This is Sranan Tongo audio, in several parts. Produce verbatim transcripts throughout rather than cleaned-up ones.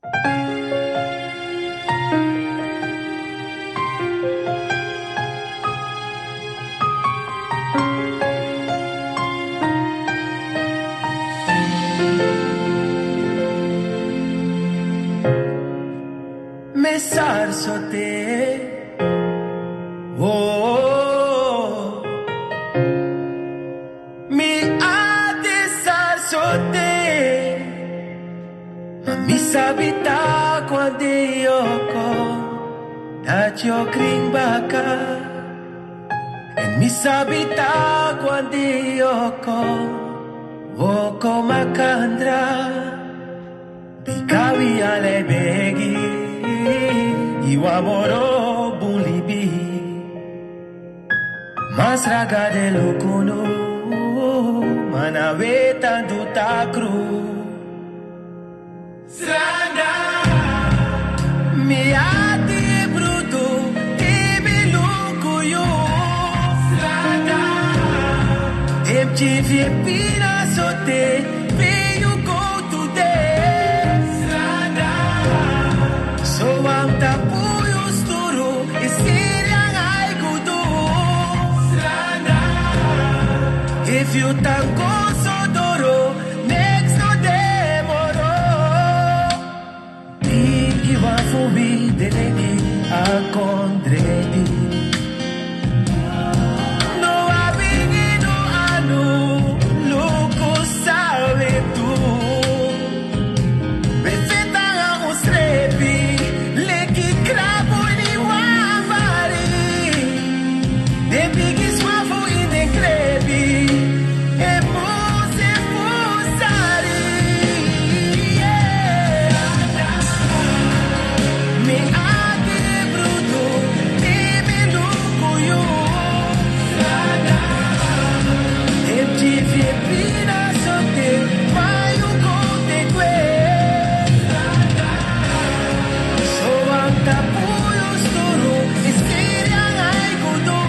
Mi e sari sote, oh, mi ati e sari sote. Ma mi sabi taki wan dei yu o kon, dati yu o krin baka. Èn mi sabi taki wan dei yu o kon, wi o kon makandra. Bika wi ala e begi yu wan moro bun libi. Masra Gado e luku unu, ma na wi e tan du takru. Sranda. Mi ati e brudu te mi luku yu. Sranda. Den pikin e pina sote pe yu go today. Sranda. Sowan tapu yu sturu, e siri anga yu gudu. Sranda. Efu yu tan kon so doro, neks no de moro. Pikin wan fu wi de leki a kondre di no abi nen anu luku san wi e du. Wi e feti nanga un srefi leki krabu ini wan bari. Den bigi swafu ini den krebi e musu e musari. Mi ati e brudu te mi luku yu. Efu yu e pina sote, ma yu go te gwe. Sowan tapu yu sturu, e siri anga yu gudu.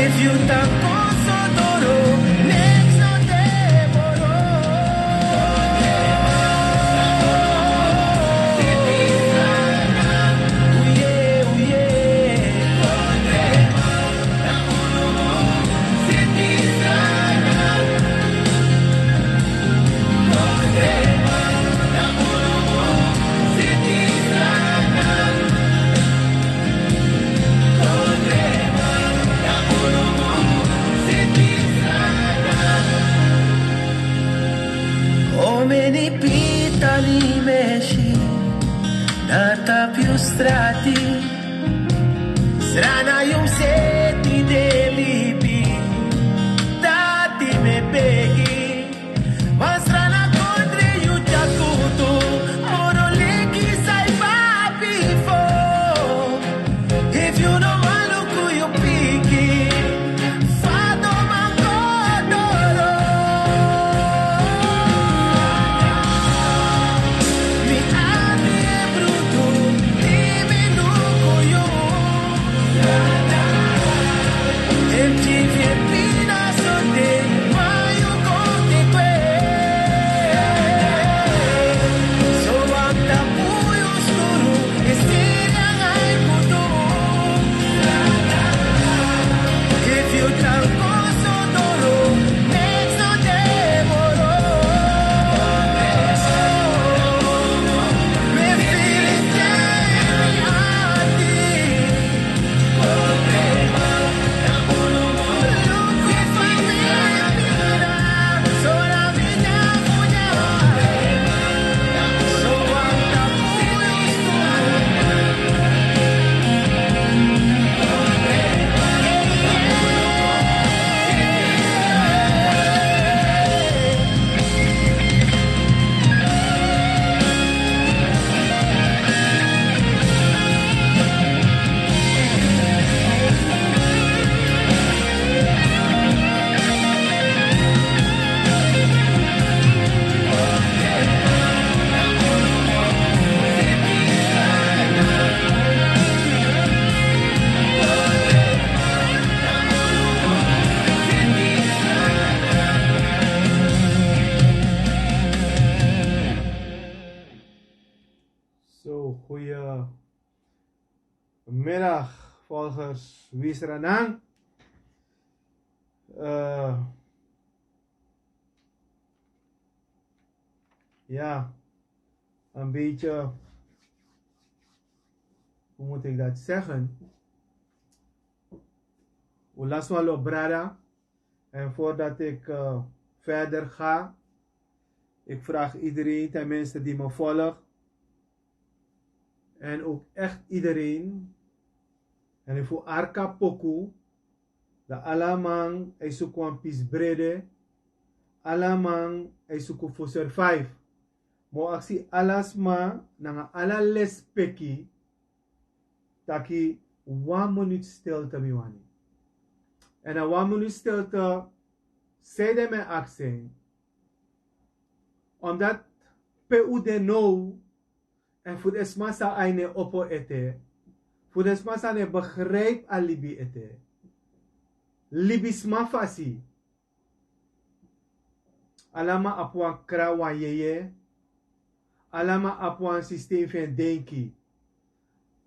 Efu yu tan kon so doro, neks no de moro. Uye, uye. Omeni pita mi mesi na tapu yu strati. Srana yu mus seti den libi dati mi e begi. Wan Srana kondre yu dyakutu moro leki san yu ben abi bifo. Efu yu no wani luku yu pikin, fa den man go doro. Mi abi e brudu te mi luku yu. Goeiemiddag, volgers Wisranang. Eh, ja, een beetje, hoe moet ik dat zeggen? Ulaswalo brada. En voordat ik eh, verder ga, ik vraag iedereen, tenminste die me volgt, en ook echt iedereen, en fu arka poku, dat alaman e suku wan pisi brede, alaman e suku fu survive. Ma aksi ala sma nanga ala lespeki taki wan minuut stilte mi wani. En a wan minuut stilte, sei den mi e aksi en. Omdat pe un de now, en fu den sma san a ini en opo ete, fu den sma san e begrijp a libi ete, libisma fasi. Alama abi wan kra wan yeye. Alama abi wan systeem fu en denki.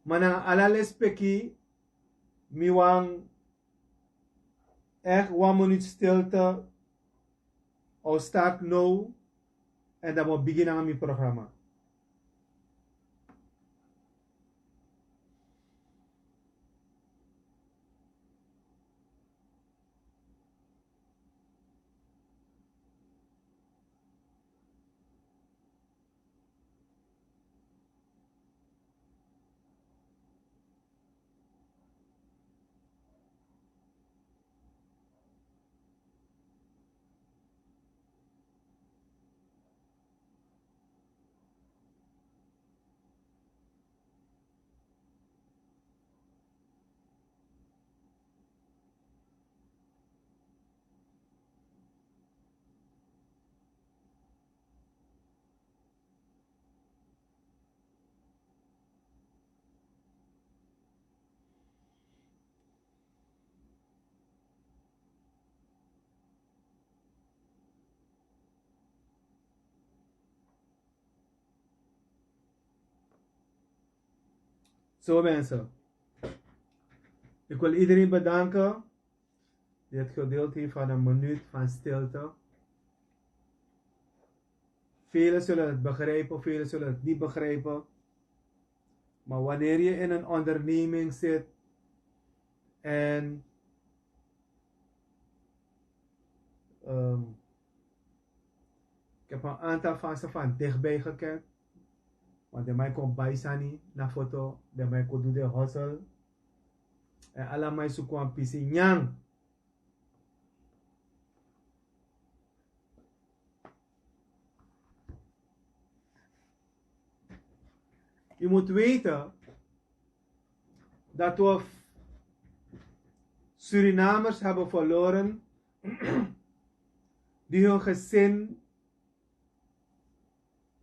Ma nanga ala lespeki, mi wani echt wan minuut stilte. O start now. En dan mi o bigin nanga mi programma. Zo mensen, ik wil iedereen bedanken die het gedeeld heeft van een minuut van stilte. Velen zullen het begrijpen, velen zullen het niet begrijpen. Maar wanneer je in een onderneming zit en ehm, ik heb een aantal van ze van dichtbij gekend. Want de man kon bij sani na foto, de man kon doen de hustle. En allemaal zoeken een pisi nyang. Je moet weten dat we Surinamers hebben verloren die hun gezin,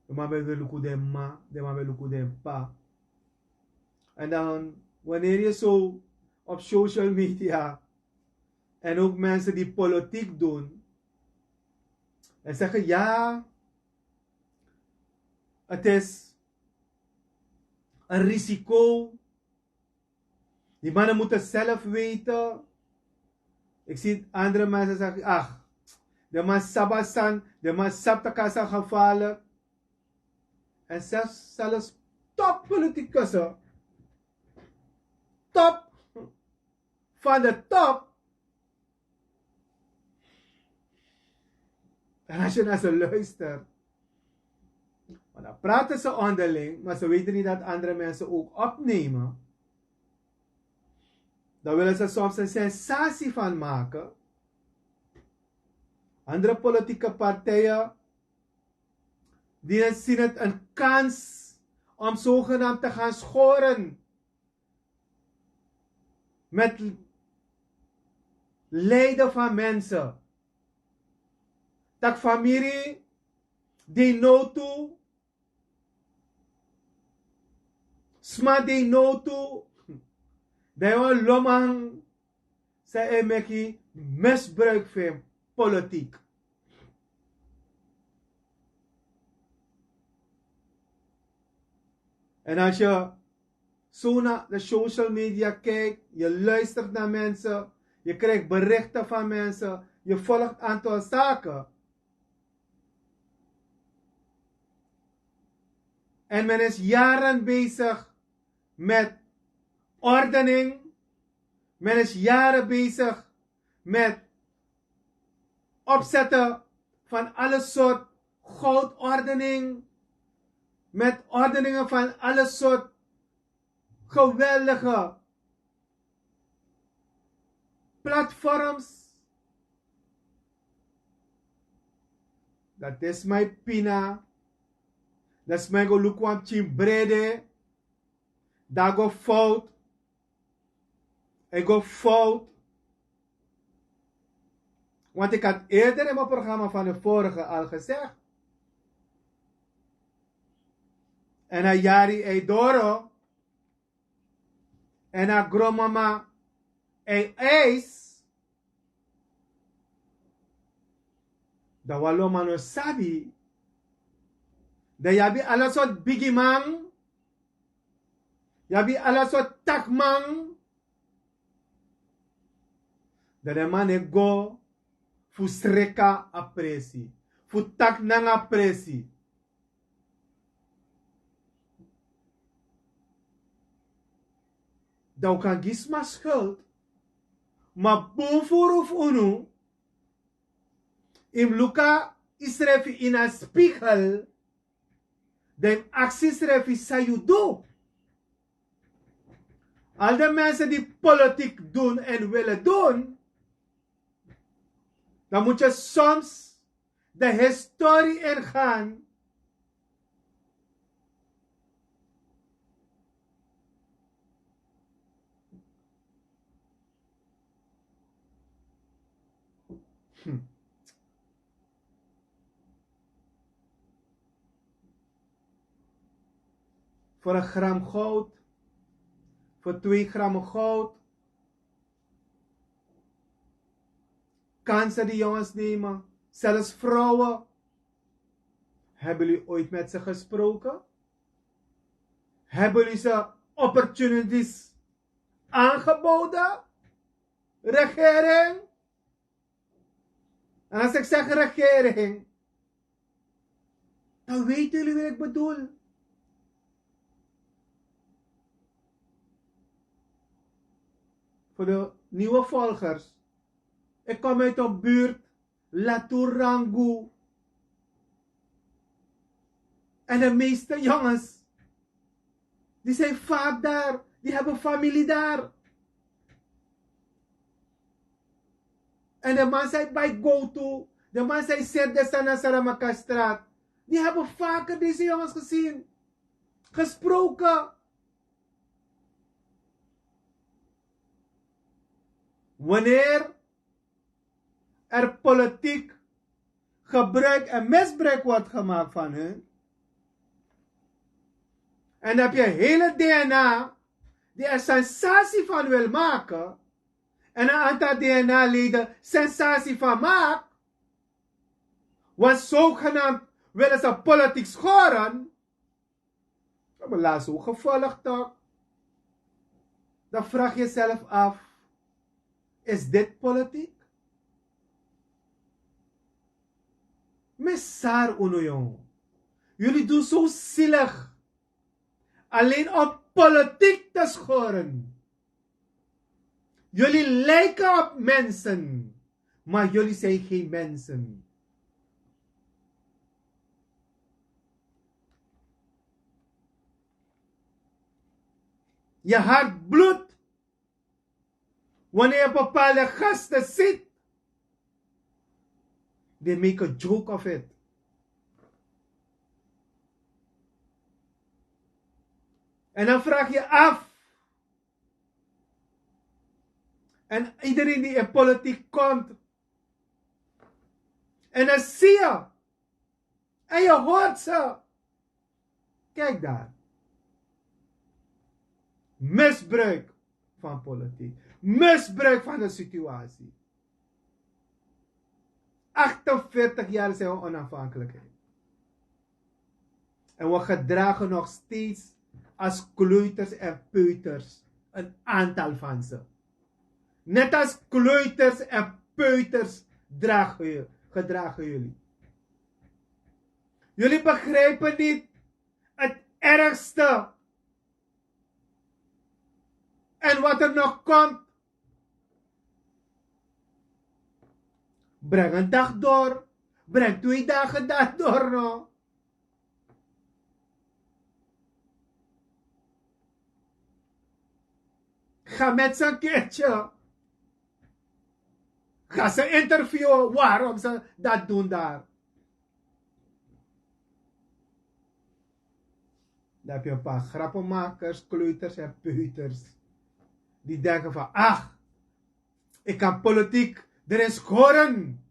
de man ben luku den ma, de man ben luku den pa. En dan wanneer je zo op social media en ook mensen die politiek doen en zeggen: ja, het is een risico. Die mannen moeten zelf weten. Ik zie andere mensen zeggen: ach, de man sabi san, de man sabi taki a sani gevaarlijk. En zelfs, zelfs toppoliticussen, top van de top, en als je naar ze luistert, want dan praten ze onderling, maar ze weten niet dat andere mensen ook opnemen. Dan willen ze soms een sensatie van maken. Andere politieke partijen die zien het een kans om zogenaamd te gaan scoren met lijden van mensen. Dat familie die nood toe, sma die nood toe, dan yu wan loman san e meki misbruik fu en politiek. En als je zo naar de social media kijkt, je luistert naar mensen, je krijgt berichten van mensen, je volgt aantal zaken. En men is jaren bezig met ordening. Men is jaren bezig met opzetten van alle soort goudordening, met ordeningen van alle soort geweldige platforms. Dat is mijn pina. Dat is mijn go look wan pikin brede. Dat go fout. En go fout. Want ik had eerder in mijn programma van de vorige al gezegd. En a yari ei doro. En a gromama ei eis. Dan wan loma no sabi. Dan yu abi ala sort bigiman. Yu abi ala sort takman. Dan den man e go fu sreka a presi, fu taki nanga presi. Dan un kan gi sma skuld. Ma bun furu fu unu, yu mus luku yusrefi ini a spigel. Dan yu mus aksi yusrefi san yu du. Al den mensen die politiek doen en willen doen, dan moet je soms de historie ingaan. Hm. Voor een gram goud, voor twee gram goud, kansen die jongens nemen, zelfs vrouwen. Hebben jullie ooit met ze gesproken? Hebben jullie ze opportunities aangeboden? Regering? En als ik zeg regering, dan weten jullie wie ik bedoel. Voor de nieuwe volgers. Ik kom uit een buurt, Laturangu. En de meeste jongens, die zijn vaak daar, die hebben familie daar. En de man zei bij Goto, de man zei Serdesana Saramakastraat. Die hebben vaker deze jongens gezien, gesproken. Wanneer er politiek gebruik en misbruik wordt gemaakt van hun. En dan heb je hele D N A die er sensatie van wil maken. En een aantal D N A-leden sensatie van maakt. Want zogenaamd willen ze politiek scoren. We hebben laatst ook gevolgd toch. Dan vraag jezelf af, is dit politiek? Misar unu jong. Jullie doen zo zielig. Alleen om politiek te scoren. Jullie lijken op mensen, maar jullie zijn geen mensen. Je hart bloedt wanneer je bepaalde gasten ziet. They make a joke of it. En dan vraag je af. En iedereen die in politiek komt. En dan zie je. En je hoort ze. Kijk daar. Misbruik van politiek. Misbruik van de situatie. Achtenveertig jaar zijn we onafhankelijk. En we gedragen nog steeds als kleuters en peuters, een aantal van ze. Net als kleuters en peuters dragen je, gedragen jullie. Jullie begrijpen niet het ergste. En wat er nog komt. Breng een dag door. Breng twee dagen daar door, no. Ga met ze een keertje. Ga ze interviewen waarom ze dat doen daar. Dan heb je een paar grappenmakers, kleuters en peuters. Die denken van, ach, ik kan politiek erin scoren.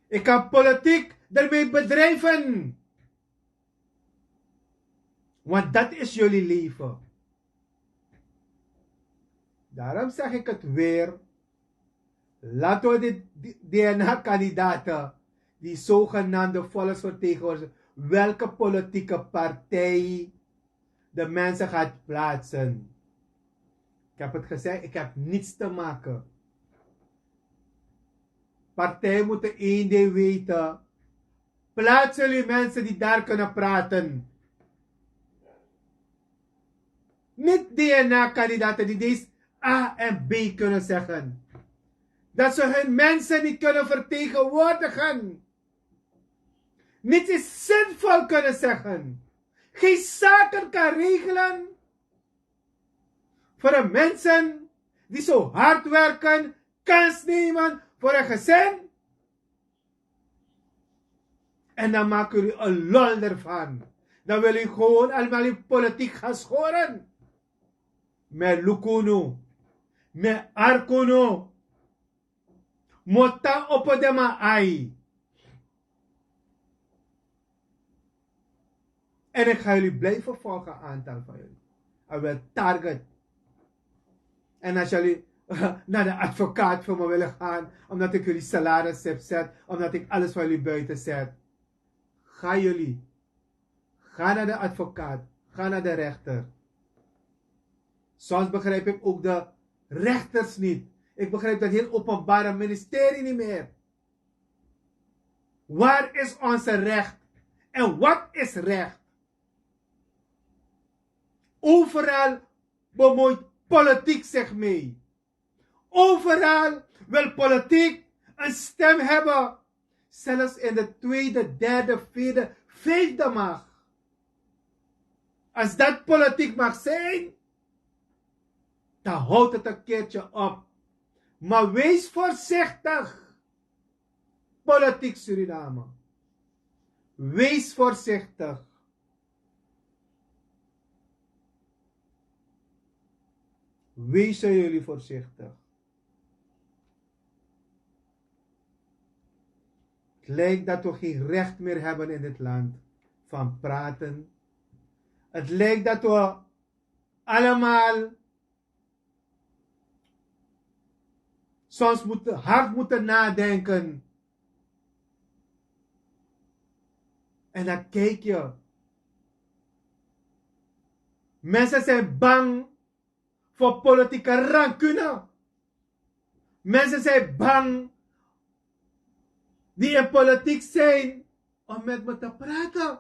Ik kan politiek ermee bedrijven. Want dat is jullie leven. Daarom zeg ik het weer. Laten we de D N A-kandidaten, die zogenaamde volksvertegenwoordigers, welke politieke partij de mensen gaat plaatsen. Ik heb het gezegd, ik heb niets te maken. Partijen moeten één ding weten. Plaats jullie mensen die daar kunnen praten. Niet D N A-kandidaten die deze A en B kunnen zeggen. Dat ze hun mensen niet kunnen vertegenwoordigen. Niet iets zinvol kunnen zeggen. Geen zaken kan regelen voor de mensen die zo hard werken, kans nemen voor een gezin. En dan maken jullie een lol ervan. Dan wil u gewoon allemaal uw politiek gaan schoren. Me lukunu. Me arkunu. Mota opo de ma ai. En ik ga jullie blijven volgen, een aantal van jullie. En wel target. En als jullie naar de advocaat voor me willen gaan, omdat ik jullie salaris heb zet, omdat ik alles voor jullie buiten zet, ga jullie. Ga naar de advocaat. Ga naar de rechter. Soms begrijp ik ook de rechters niet. Ik begrijp dat heel openbare ministerie niet meer. Waar is onze recht? En wat is recht? Overal bemoeit politiek zich mee. Overal wil politiek een stem hebben. Zelfs in de tweede, derde, vierde, vijfde macht. Als dat politiek mag zijn, dan houdt het een keertje op. Maar wees voorzichtig. Politiek Suriname. Wees voorzichtig. Wees jullie voorzichtig. Het lijkt dat we geen recht meer hebben in dit land van praten. Het lijkt dat we allemaal soms moeten, hard moeten nadenken. En dan kijk je. Mensen zijn bang voor politieke rancune. Mensen zijn bang die in politiek zijn om met me te praten.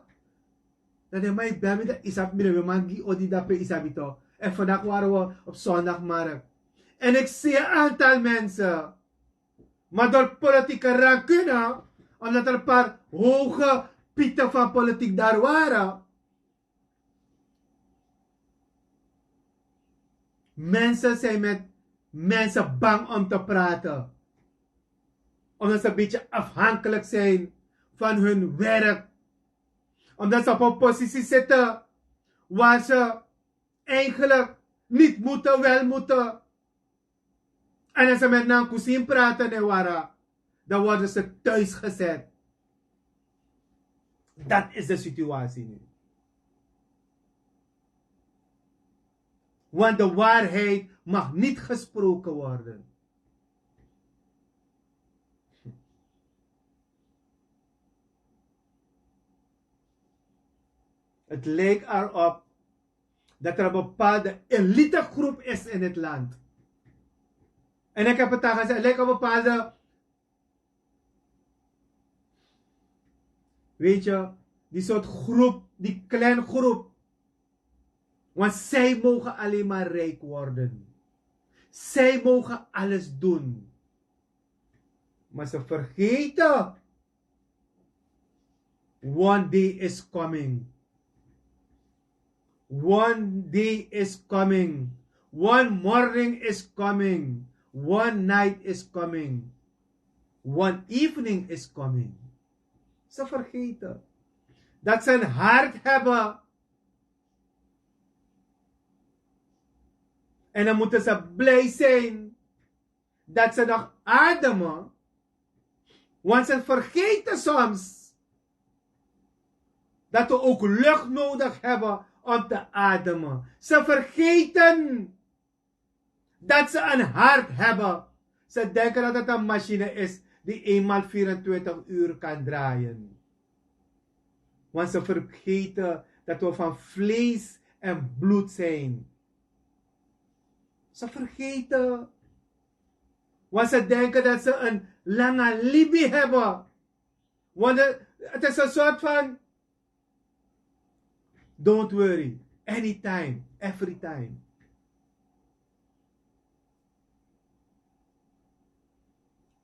Dan denk ik, maar ik ben met de isap, mire, man, die odi dape isabito. En vandaag waren we op zondagmarkt. En ik zie een aantal mensen, maar door politieke rancune, omdat er een paar hoge pieten van politiek daar waren, mensen zijn met mensen bang om te praten. Omdat ze een beetje afhankelijk zijn van hun werk. Omdat ze op een positie zitten waar ze eigenlijk niet moeten, wel moeten. En als ze met Nankusin praten en wara, dan worden ze thuisgezet. Dat is de situatie nu. Want de waarheid mag niet gesproken worden. Het lijkt erop Dat er een bepaalde elitegroep is in het land. En ik heb het al gezegd, lijkt een bepaalde, weet je, die soort groep, die kleine groep. Want zij mogen alleen maar rijk worden. Zij mogen alles doen. Maar ze vergeten: one day is coming. One day is coming. One morning is coming. One night is coming. One evening is coming. Ze vergeten dat ze een hart hebben. En dan moeten ze blij zijn dat ze nog ademen. Want ze vergeten soms dat we ook lucht nodig hebben om te ademen. Ze vergeten dat ze een hart hebben. Ze denken dat het een machine is die eenmaal vierentwintig uur kan draaien. Want ze vergeten dat we van vlees en bloed zijn. Ze vergeten. Want ze denken dat ze een lange libi hebben. Want het is een soort van: don't worry, anytime, everytime.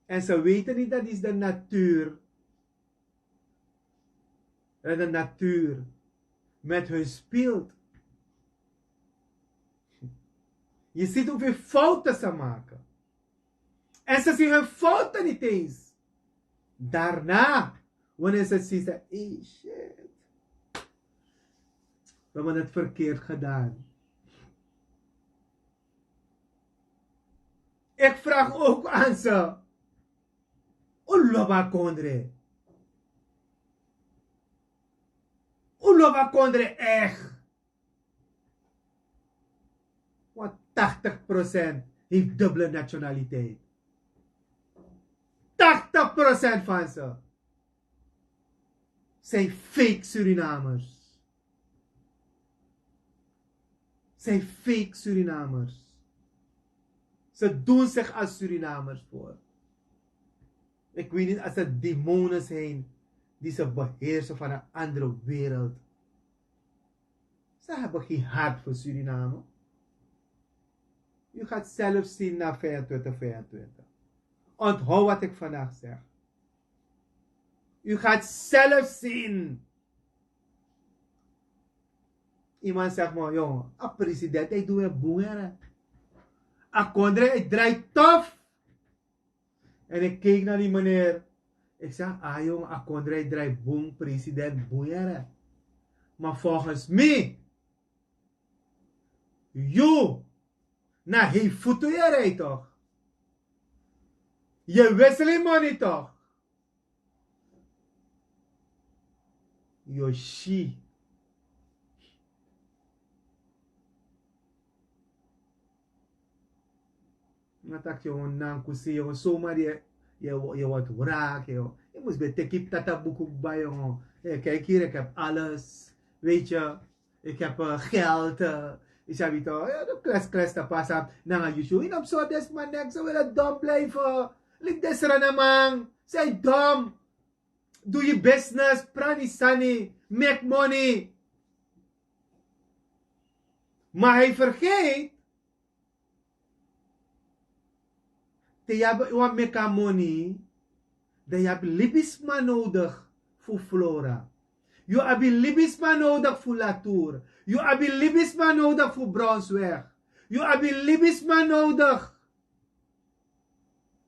En ze weten niet dat is de natuur, dat de natuur met hun speelt. Je ziet hoeveel fouten ze maken. En ze zien hun fouten niet eens. Daarna, wanneer ze zien, ze: hey, shit, we hebben het verkeerd gedaan. Ik vraag ook aan ze: un lobi a kondre? Un lobi a kondre echt? Want tachtig procent heeft dubbele nationaliteit. Tachtig procent van ze zijn fake Surinamers. Zijn fake Surinamers. Ze doen zich als Surinamers voor. Ik weet niet als het demonen zijn die ze beheersen van een andere wereld. Ze hebben geen hart voor Suriname. U gaat zelf zien na vijfentwintig vijfentwintig. Onthoud wat ik vandaag zeg. U gaat zelf zien. Iemand zegt maar: jongen, a president, hij doet een boer. A kondre, hij draait tof. En ik keek naar die meneer. Ik zeg: ah jongen, a kondre, hij draait boer, president, boer. Maar volgens mij, yo, na hei futu yere toch? Ye wissel yu money toch? Yo si. Na taki yo nankusi, yo somari, ye, ye, ye wat wrak, yo. Ye mus ben teki tata buku bai, yo. Hey, kijk hier, ik heb alles. Weet je, ik heb eh, geld. Eh, yu sabi toch, ya, de kles kles ta pasa nanga yu show. Yu no so des man nek, ze willen dom blijven. Lik des rana man, zij dom. Doe je business, prani sani, make money. Maar hij vergeet, te yu abi wan meki a moni, dan yu abi libisma nodig fu Vlora. Yu abi libisma nodig fu Latour. Yu abi libisma nodig fu Brownsweg. Yu abi libisma nodig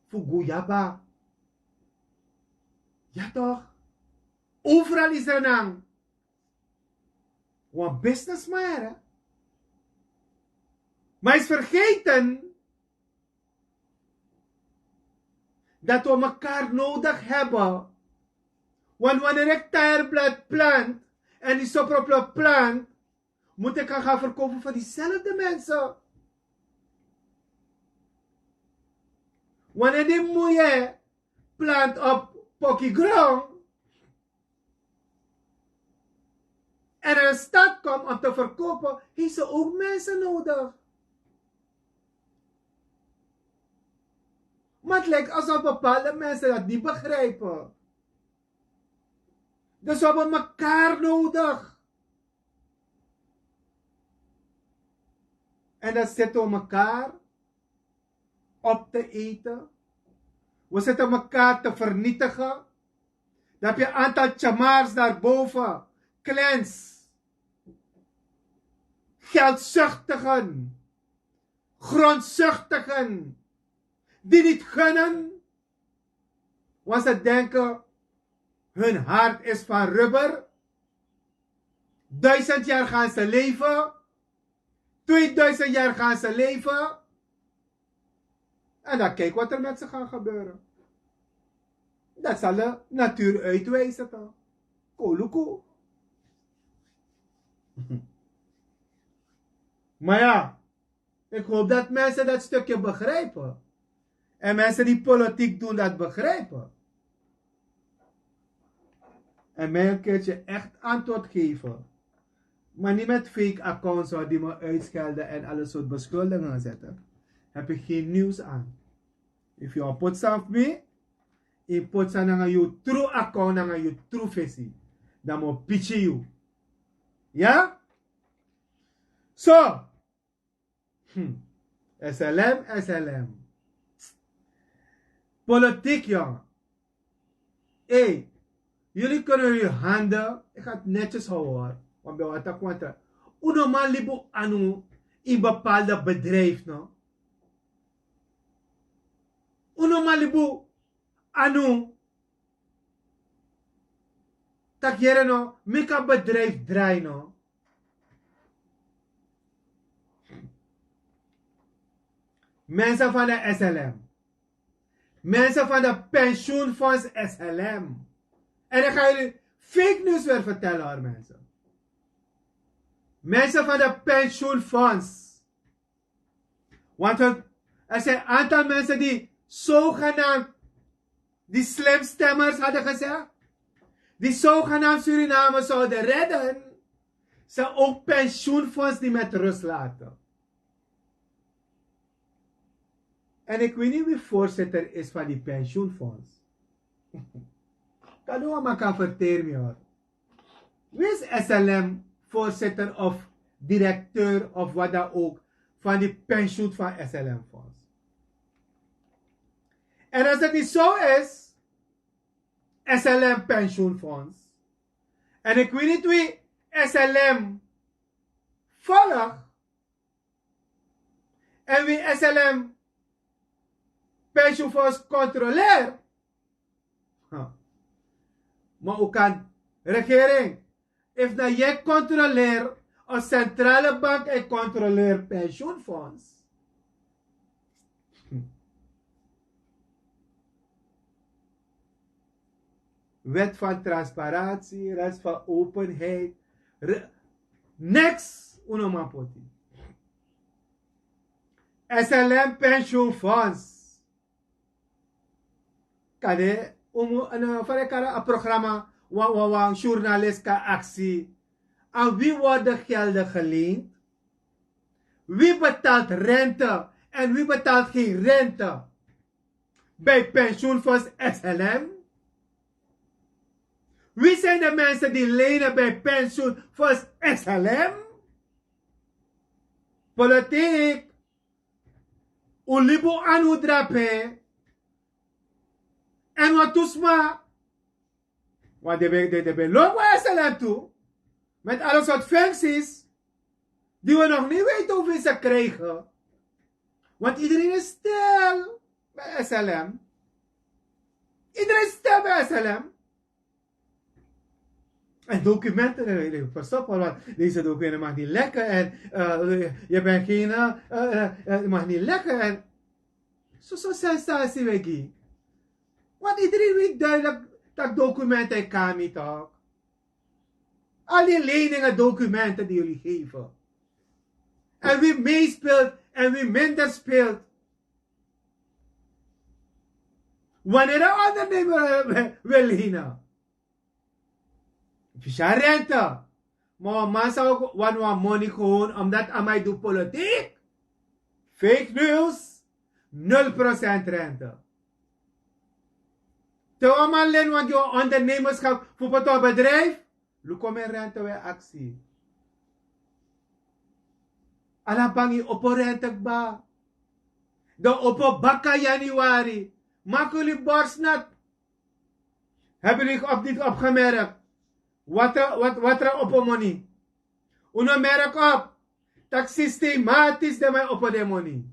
fu Guyaba. Ya toch? Overal is er nan. Wan businessman, hè? Maar is vergeten dat we elkaar nodig hebben. Want wanneer ik tireblad plant en die soproplo plant, moet ik gaan, gaan verkopen voor diezelfde mensen. Wanneer die moeie plant op pokigrond, in staat komt om te verkopen, heeft ze ook mensen nodig. Maar het lijkt alsof bepaalde mensen dat niet begrijpen. Dus we hebben elkaar nodig. En dan zitten we elkaar op te eten. We zitten elkaar te vernietigen. Dan heb je een aantal tjamars daarboven. Clans. Geldzuchtigen. Grondzuchtigen. Die niet gunnen. Want ze denken, hun hart is van rubber. Duizend jaar gaan ze leven. Tweeduizend jaar gaan ze leven. En dan kijk wat er met ze gaat gebeuren. Dat zal de natuur uitwijzen, toch? Koluku. Maar ja, ik hoop dat mensen dat stukje begrijpen. En mensen die politiek doen dat begrijpen. En mij een keertje echt antwoord geven. Maar niet met fake accounts, hoor, die me uitschelden en alle soort beschuldigingen zetten. Heb ik geen nieuws aan. If you put some me, in put some nanga you true account, nanga you true visie. Dan mo pitch you. Ja? So, Hmm. S L M, S L M. Politiek, jongen. Hé, jullie kunnen uw handen, ik ga het netjes houden, hoor, want bij wat contra. Uno man libu anu in bepaalde bedrijf, no? Uno man libu anu. Tak' yere no, meki a bedrijf drai no. Mensen van de S L M. Mensen van de pensioenfonds S L M. En ik ga jullie fake news weer vertellen, hoor, mensen. Mensen van de pensioenfonds. Want er, er zijn een aantal mensen die zogenaamd, die slimstemmers hadden gezegd, die zogenaamd Suriname zouden redden, ze ook pensioenfonds niet met rust laten. En ik weet niet wie voorzitter is van die pensioenfonds. Kan u maar kan verteren, hoor. Wie is S L M voorzitter of directeur of wat dan ook van die pensioen van S L M fonds? En als het niet zo is, S L M pensioenfonds. En ik weet niet wie S L M volgt. En wie S L M pensioenfonds controleert. Huh. Maar ook aan regering. If na yu e controleer, een centrale bank e controleer pensioenfonds. Hm. Wet van transparantie, wet van openheid. Re-, niks. Uno man poti. S L M pensioenfonds. Kade, umu, en, eh, fare kara a programma, wan, wan, wan journalist kan aksi. Aan wie worden gelden geleend? Wie betaalt rente en wie betaalt geen rente? Bij pensioenfonds S L M? Wie zijn de mensen die lenen bij pensioenfonds S L M? Politiek. Un libi un anu drape. En wan tu sma, want den ben, den, den ben lobi S L M tu. Met alle soort functies die we nog niet weten hoeveel ze krijgen. Want iedereen is stil bij S L M. Iedereen is stil bij S L M. En documenten, eh, eh, verstoppen, want deze documenten mag niet lekken en, eh, je bent geen, eh, eh, eh, je mag niet lekken en zo, zo sensatie wegi. Want iedereen weet duidelijk dat documenten en kami toch. Al die leningen, documenten die jullie geven. En wie meespeelt en wie minder speelt. Wanneer een ondernemer wil, wil lenen. Fisha rente. Ma wan man sa wani wan moni gewoon omdat a man e du politik. Fake news. Nul procent rente. Te wan man leni wan gi wan ondernemerschap fu poti wan bedrijf, luku mi rente we aksi. Ala bangi opo rente kba. Dan opo baka januari. Makuli borsnat. Hebben jullie op niet opgemerkt? Watra, wat, watra opo moni. Uno merk op. Tak systematisch de mai opo de moni.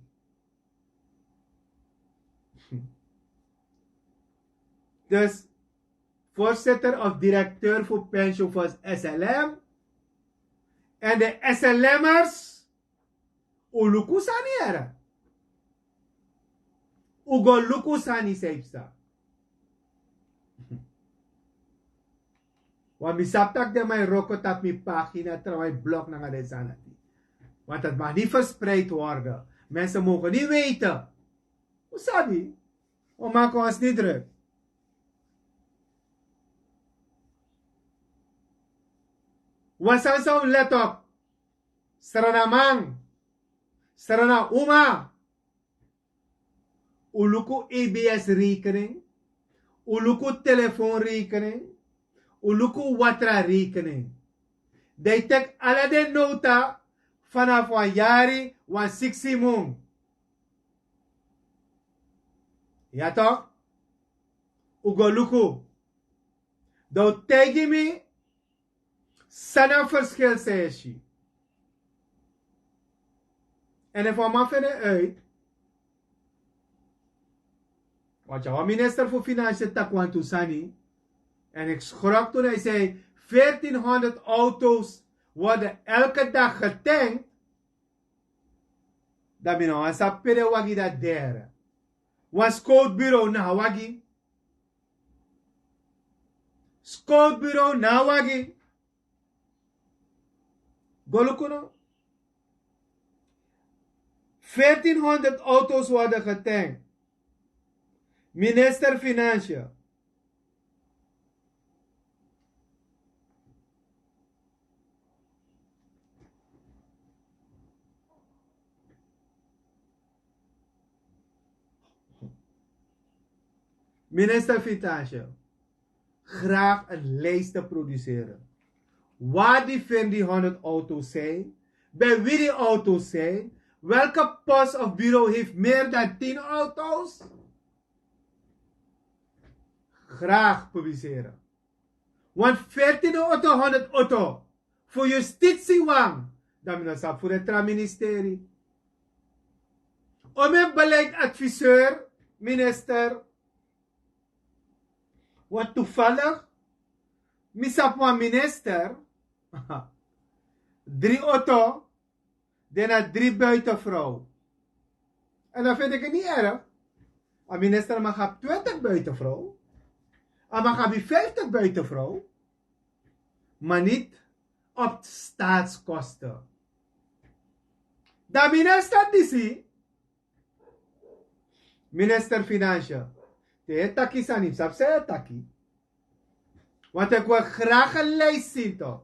Dus voorzitter of directeur voor pensioen voor S L M. En de S L M'ers. Un luku sani yere. Un go luku sani san yu psa. Wan mi sabi tak' den man e wroko tapu mi pagina trawan e blok nanga den sani dati. Want dat mag ni verspreid worden. Mensen mogen ni weten. Un sabi. Un man kon ons ni druk. Wan sani san un let op. Srana man. Srana uma. Un luku E B S rekening. Un luku telefoonrekening. Un luku watrarekening. Dan yu teki ala den nota. Fanafu wan yari wan siksi mun. Ya tok. Un go luku. Dan un taigi mi. San na verschil san yu e si? En efu a man fende uit. Want ya wan minister fu finansi taki wantu sani. En ik schrok toen hij zei: veertienhonderd auto's worden elke dag getankt. Dan mi no wan sabi pe den wagi dati dere. Wan scoutbureau na a wagi. Scoutbureau na a wagi. Go luku no. Veertienhonderd auto's worden getankt. Minister Financiën. Minister Financiën, graag een lijst te produceren. Waar die veertienhonderd auto's zijn, bij wie die auto's zijn, welke post of bureau heeft meer dan tien auto's. Graag publiceren. Want veertien auto, honderd auto voor justitie wang. Dan mi no sabi fu den tra ministeri. Om een beleidsadviseur, minister. Want toevallig, mi sabi wan minister. Drie auto, den na drie buitenvrouw. En dan vind ik het niet erg. Een minister mag hebben twintig buitenvrouw. Hij mag hebben vijftig buitenvrouw. Maar niet op staatskosten. Dan minister disi, minister Financiën, te taki sani, sabi san taki. Want ik wil graag een lijst zien toch.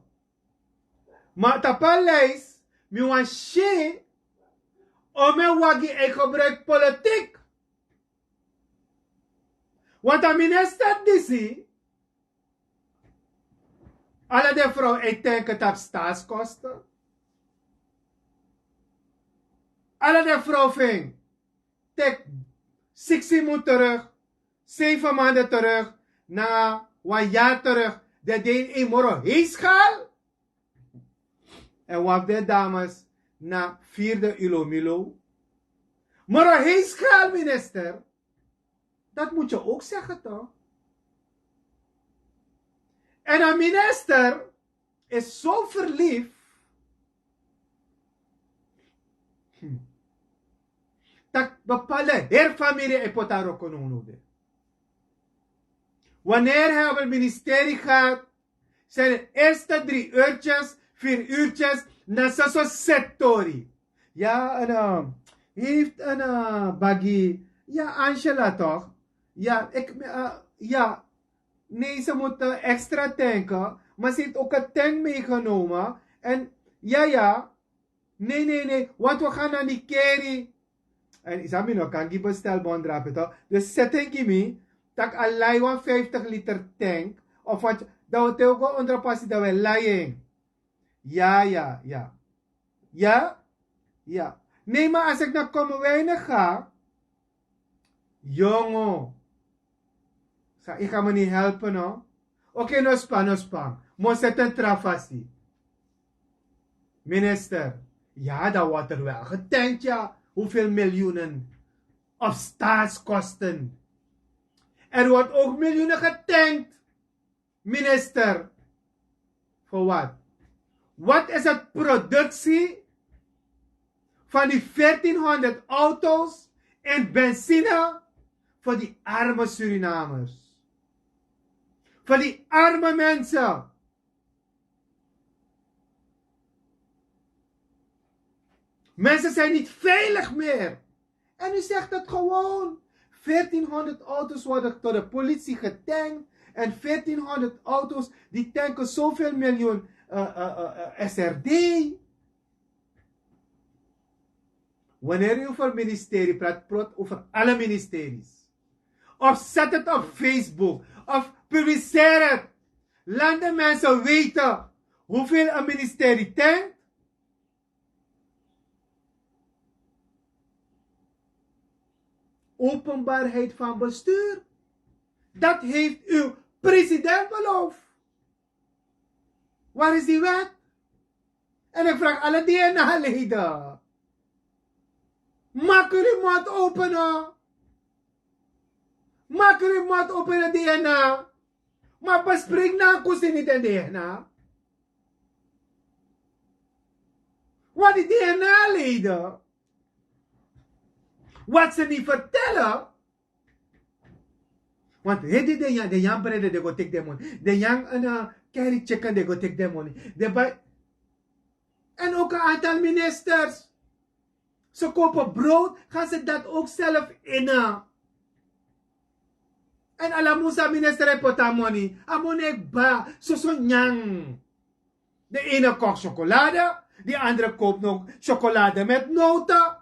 Maar tapu a lijst, mi wani si, o men wagi e gebruik politiek. Want a minister disi, ala den vrouw e tanken tapu staatskosten. Ala den vrouw fu en, teki siksi mun terug, zeven maanden terug, na wan yari terug, den de ini moro heisgal. En wan fu den dames na vierde ilomilo. Moro heisgal, minister. Dat moet je ook zeggen toch? En een minister is zo verliefd. Hmm. Dat bepaalde hele familie e poti a wroko nownow de. Wanneer hij op het ministerie gaat, zijn de eerste drie uurtjes, vier uurtjes, na soso sektori. Ja, en, eh, heeft een, eh, bagi. Ja, Angela toch? Ja, ik, eh, ja. Nee, ze moeten extra tanken, Maar ze heeft ook een tank meegenomen. En ja, ja. Nee, nee, nee. Want we gaan naar die keri. En Isami no kan gi bestelbon drape toch? Dus zet en gi mi. Tak a lai wan vijftig liter tank. Of wat, dan we te ook wel onder passie dat we laien. Ja, ja, ja. Ja? Ja. Nee, maar als ik naar Kommerwijnen ga, jongen. Sa, ik ga me niet helpen, hoor. Oké, no span, no span. Mo zet een trafasi. Minister, ja, dan wordt er wel getankt, ja. Hoeveel miljoenen? Of staatskosten. Er wordt ook miljoenen getankt. Minister, voor wat? Wat is het productie van die veertienhonderd auto's en benzine voor die arme Surinamers? Voor die arme mensen. Mensen zijn niet veilig meer. En u zegt het gewoon. Veertienhonderd auto's worden door de politie getankt. En veertienhonderd auto's die tanken zoveel miljoen eh, eh, eh, eh, S R D. Wanneer u over ministerie praat, praat over alle ministeries. Of zet het op Facebook. Of publiceer het. Laat de mensen weten hoeveel een ministerie tankt. Openbaarheid van bestuur. Dat heeft uw president beloofd. Waar is die wet? En ik vraag alle D N A-leden. Maak jullie mond open, hoor. Maak jullie mond open in de D N A. Maar bespreek na een koesie niet in de D N A. Wat die D N A-leden, wat ze niet vertellen. Want he di den yang, den yang brede, den go tek den moni. Den yang en uh, carry chicken, den go tek den moni. Den bai. En ook een aantal ministers. Ze kopen brood, gaan ze dat ook zelf innen. En ala musa minister e poti a moni. A moni e kba, soso nyang. De ene koopt chocolade, die andere koopt nog chocolade met noten,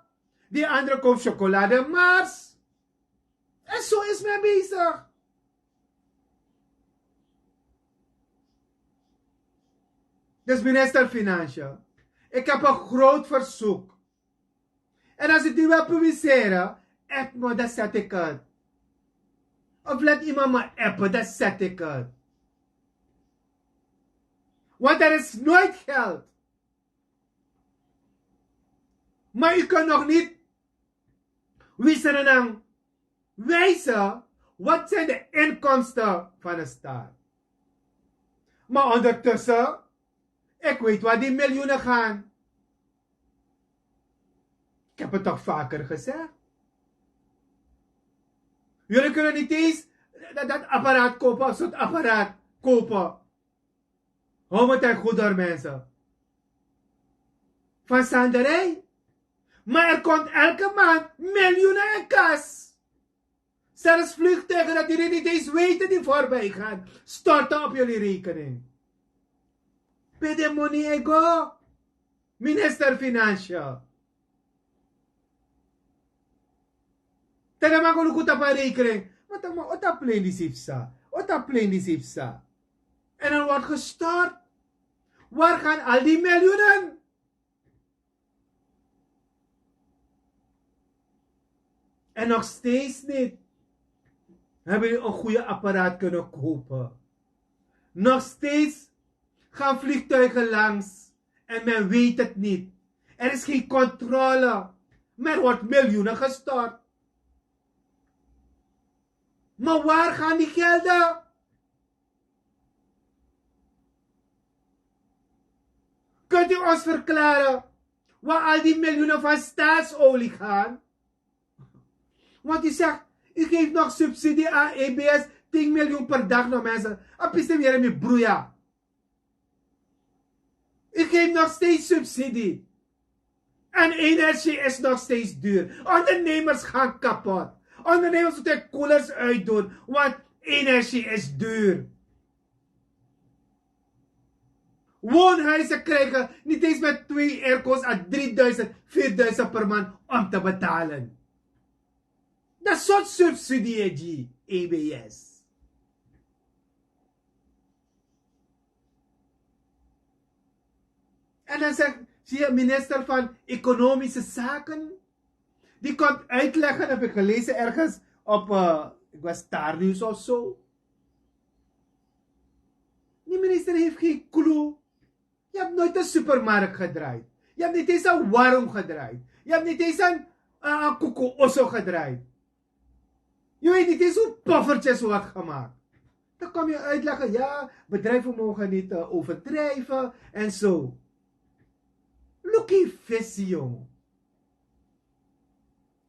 die andere koopt chocolade Mars. En zo is men bezig. Dus minister Financiën, ik heb een groot verzoek. En als u die wil publiceren, app me, dan zet ik het. Of laat iemand me appen, dan zet ik het. Want er is nooit geld. Maar u kan nog niet wisserenang wijzen wat zijn de inkomsten van de staat. Maar ondertussen, ik weet waar die miljoenen gaan. Ik heb het toch vaker gezegd. Jullie kunnen niet eens dat, dat apparaat kopen, een soort apparaat kopen. Hou me ten goed door, mensen. Van zanderij. Maar er komt elke maand miljoenen in kas. Zelfs vliegtuigen dat jullie niet eens weten die voorbij gaan, storten op jullie rekening. Pe den moni e go, minister Financiën. Te den man go luku tapu a rekening. Maar dan maar ota plein die sipsa. Ota plein die sipsa. En dan wordt gestort. Waar gaan al die miljoenen? En nog steeds niet hebben jullie een goede apparaat kunnen kopen. Nog steeds gaan vliegtuigen langs en men weet het niet. Er is geen controle. Maar er wordt miljoenen gestort. Maar waar gaan die gelden? Kunt u ons verklaren waar al die miljoenen van staatsolie gaan? Want u zegt, u geeft nog subsidie aan E B S, tien miljoen per dag nog mensen. A piste mi yere mi bruya. U geeft nog steeds subsidie. En energie is nog steeds duur. Ondernemers gaan kapot. Ondernemers moeten koelers uitdoen, want energie is duur. woonhuizen krijgen, niet eens met twee airco's à drieduizend, vierduizend per maand om te betalen. Dat soort subsidie die E B S. En dan zegt, zie je, minister van Economische Zaken, die komt uitleggen, heb ik gelezen ergens op, eh, ik was daar nieuws of zo. Die minister heeft geen clue. Je hebt nooit een supermarkt gedraaid. Je hebt niet eens een warm gedraaid. Je hebt niet eens een, een, een koekoe-osso gedraaid. Je weet niet eens hoe poffertjes wordt gemaakt. Dan kom je uitleggen, ja, bedrijven mogen niet eh, overdrijven en zo. Look die visie, jongen.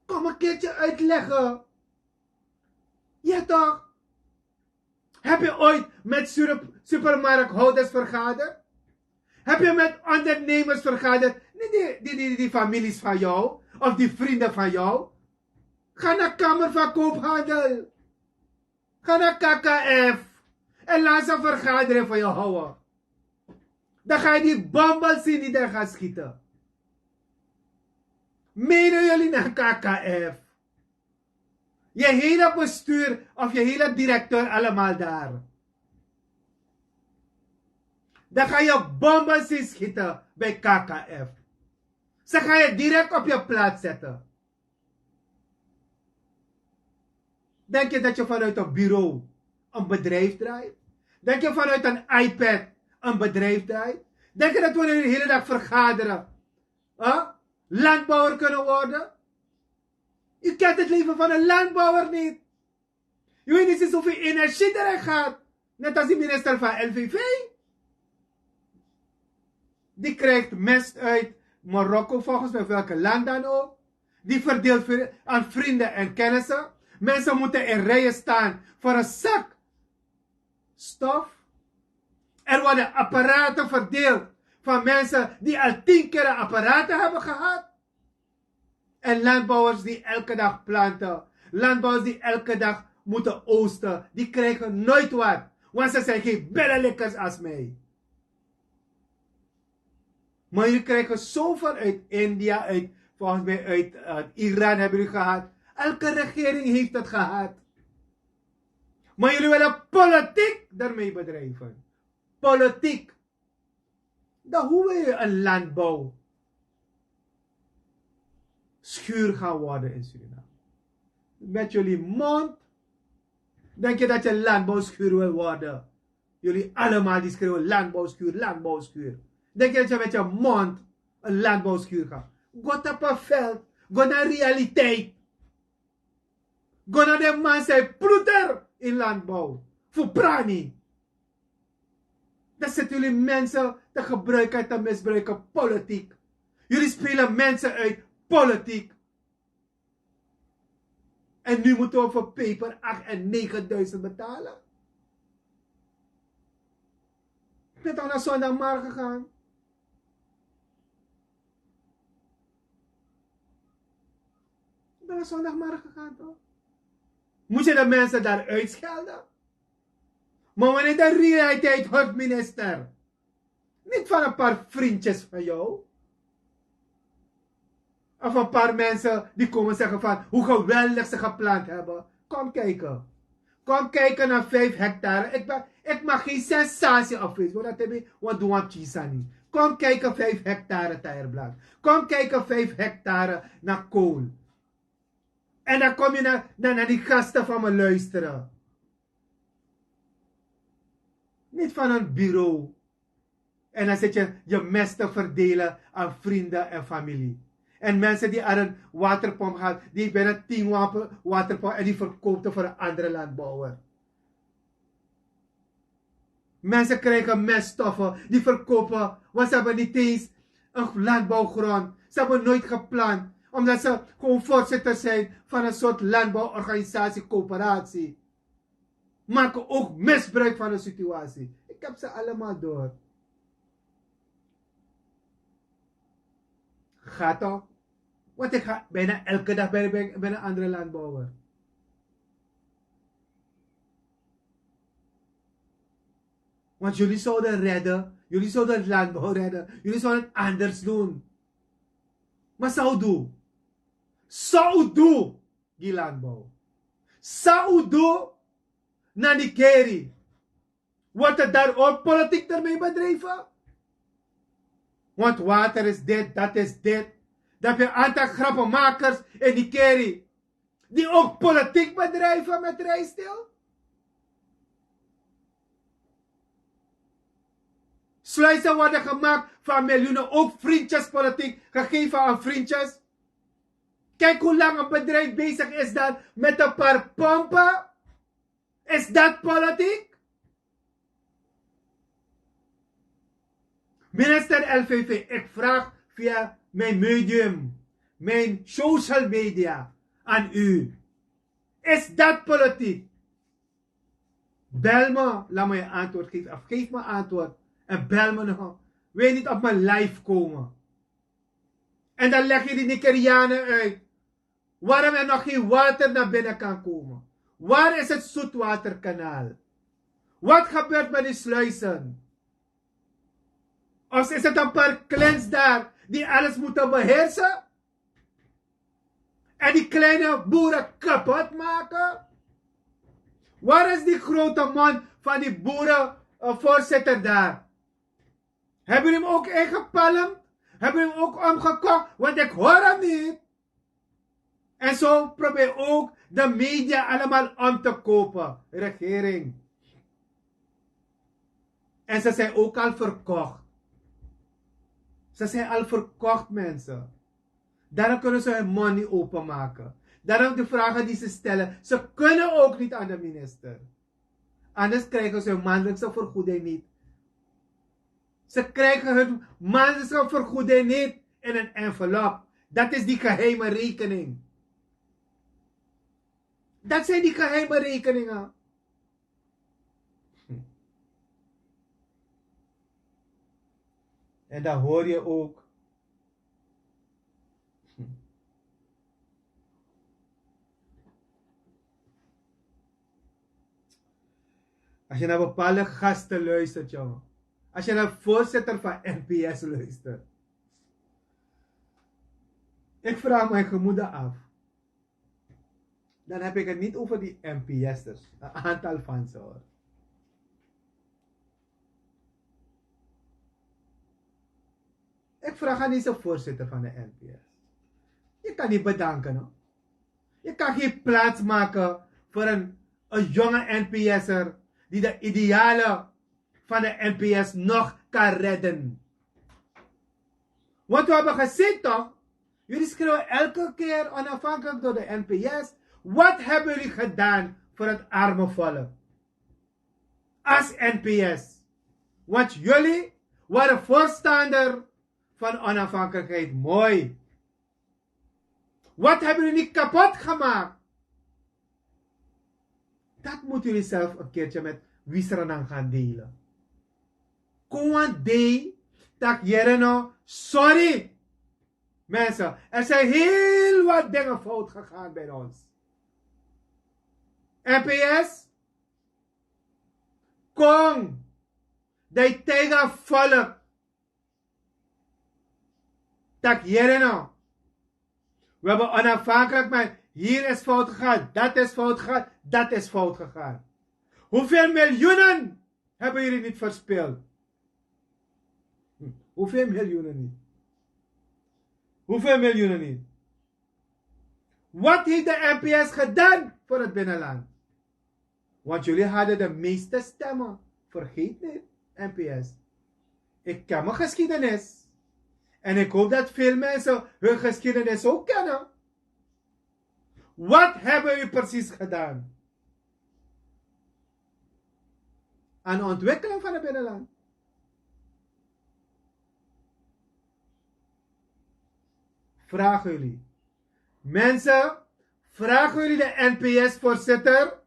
Kom een keertje uitleggen. Ja, toch? Heb je ooit met sur- supermarkthouders vergaderd? Heb je met ondernemers vergaderd? Nee, die, die, die, die families van jou of die vrienden van jou. Ga naar Kamer van Koophandel. Ga naar K K F. En laat ze een vergadering voor je houden. Dan ga je die bommen zien die daar gaan schieten. Mede jullie naar K K F. Je hele bestuur of je hele directeur allemaal daar. Dan ga je bommen zien schieten bij K K F. Ze gaan je direct op je plaats zetten. Denk je dat je vanuit een bureau een bedrijf draait? Denk je vanuit een iPad een bedrijf draait? Denk je dat we de hele dag vergaderen, hè, landbouwer kunnen worden? U kent het leven van een landbouwer niet. U weet niet eens hoeveel energie erin gaat. Net als die minister van L V V. Die krijgt mest uit Marokko, volgens mij, of welke land dan ook. Die verdeelt vri- aan vrienden en kennissen. Mensen moeten in rijen staan voor een zak stof. Er worden apparaten verdeeld van mensen die al tien keer een apparaten hebben gehad. En landbouwers die elke dag planten, landbouwers die elke dag moeten oosten, die krijgen nooit wat. Want ze zijn geen billenlikkers als mij. Maar jullie krijgen zoveel uit India, uit, volgens mij uit eh, Iran hebben jullie gehad. Elke regering heeft het gehad. Maar jullie willen politiek daarmee bedrijven. Politiek. Dan hoe wil je een landbouw schuur gaan worden in Suriname? Met jullie mond. Denk je dat je landbouwschuur wil worden? Jullie allemaal die schreeuwen landbouwschuur, landbouwschuur. Denk je dat je met je mond een landbouwschuur gaat? Go op een veld. Go naar realiteit. Go naar de man zijn ploeter in landbouw. Voor prani. Dan zitten jullie mensen te gebruiken en te misbruiken politiek. Jullie spelen mensen uit politiek. En nu moeten we voor peper acht en negenduizend betalen. Ik ben toch naar zondagmorgen gegaan. Ik ben naar zondagmorgen gegaan, toch? Moet je de mensen daar uitschelden? Maar wanneer de realiteit hoort, minister, niet van een paar vriendjes van jou. Of een paar mensen die komen zeggen van hoe geweldig ze geplant hebben. Kom kijken. Kom kijken naar vijf hectare. Ik, ben, ik maak geen sensatie op Facebook. Dat heb ik wat doen op Chisani. Kom kijken vijf hectare taierblad. Kom kijken vijf hectare naar kool. En dan kom je naar, naar, naar die gasten van me luisteren. Niet van een bureau. En dan zit je je mes te verdelen aan vrienden en familie. En mensen die aan een waterpomp gaan, die bijna tien wapen- waterpomp en die verkoopte voor een andere landbouwer. Mensen krijgen meststoffen, die verkopen, want ze hebben niet eens een landbouwgrond. Ze hebben nooit geplant, omdat ze gewoon voorzitter zijn van een soort landbouworganisatie, coöperatie. Maken ook misbruik van de situatie. Ik heb ze allemaal door. Ga toch. Want ik ga bijna elke dag bij, bij, bij een andere landbouwer. Want jullie zouden redden Yuli sodot landbouw redden, yuli sodot anders dun. Ma san un du? San un du? Gi landbouw, san un du? Na nikeri. Word er daar ook politiek ermee bedreven? Want water is dit, dat is dit. Dat je aantal grappenmakers in die keri die ook politiek bedrijven met rijstil. Sluizen worden gemaakt van miljoenen, ook vriendjespolitiek gegeven aan vriendjes. Kijk hoe lang een bedrijf bezig is dan met een paar pompen. Is dat politiek? Minister L V V, ik vraag via mijn medium, mijn social media aan u. Is dat politiek? Bel me, laat me je antwoord geven. Of geef me antwoord en bel me nog. Wil je niet op mijn live komen? En dan leg je die Nigerianen uit waarom er nog geen water naar binnen kan komen. Waar is het zoetwaterkanaal? Wat gebeurt met die sluizen? Of is het een paar klins daar die alles moeten beheersen? En die kleine boeren kapot maken? Waar is die grote man van die boeren, eh, voorzitter daar? Hebben jullie hem ook ingepalmd? Hebben jullie hem ook omgekocht? Want ik hoor hem niet. En zo probeer ook de media allemaal om te kopen, regering. En ze zijn ook al verkocht. Ze zijn al verkocht, mensen. Daarom kunnen ze hun mond niet openmaken. Daarom de vragen die ze stellen, ze kunnen ook niet aan de minister. Anders krijgen ze hun maandelijkse vergoeding niet. Ze krijgen hun maandelijkse vergoeding niet in een envelop. Dat is die geheime rekening. Dat zijn die geheime rekeningen. En dan hoor je ook. Als je naar bepaalde gasten luistert, jongen. Als je naar voorzitter van N P S luistert. Ik vraag mijn gemoeder af. Dan heb ik het niet over die N P S'ers. Een aantal van ze, hoor. Ik vraag aan deze voorzitter van de N P S. Je kan niet bedanken, hoor. Je kan geen plaats maken voor een, een jonge N P S'er die de idealen van de N P S nog kan redden. Want we hebben gezien toch, jullie schreeuwen elke keer onafhankelijk door de N P S. Wat hebben jullie gedaan voor het arme volk? Als N P S. Want jullie waren voorstander van onafhankelijkheid. Mooi. Wat hebben jullie niet kapot gemaakt? Dat moeten jullie zelf een keertje met Wisranan gaan delen. Kon wan dei tak yere no, sorry. Mensen, er zijn heel wat dingen fout gegaan bij ons. N P S, kon, dei teiga volk. Tak yere no. We hebben onafhankelijk, maar hier is fout gegaan, dat is fout gegaan, dat is fout gegaan. Hoeveel miljoenen hebben jullie niet verspeeld? Hm, hoeveel miljoenen niet? Hoeveel miljoenen niet? Wat heeft de N P S gedaan voor het binnenland? Want jullie hadden de meeste stemmen. Vergeet niet, N P S. Ik ken mijn geschiedenis. En ik hoop dat veel mensen hun geschiedenis ook kennen. Wat hebben jullie precies gedaan aan de ontwikkeling van het binnenland? Vragen jullie. Mensen, vragen jullie de N P S-voorzitter?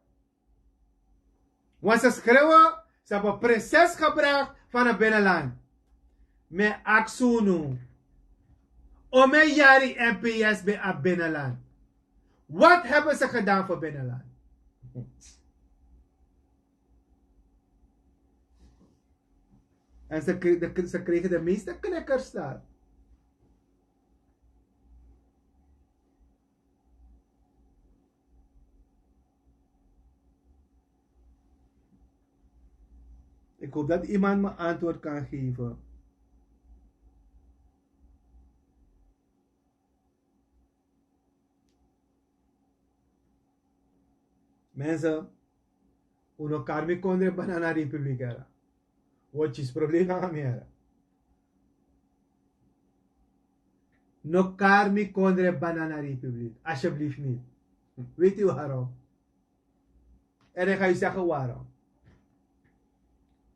Want ze schreeuwen, ze hebben prinses gebracht van het binnenland. Mi e aksi unu, omeni yari N P S ben abi binnenland? Wat hebben ze gedaan voor binnenland? En ze kre- de- ze kregen de meeste knikkers daar. Ik hoop dat iemand me antwoord kan geven. Mensen, un no kari mi kondre banana republiek, hera. Wotyi problema nanga mi, hera. No kari mi kondre banana republiek, alsjeblieft niet. Weet u waarom? En ik ga u zeggen waarom.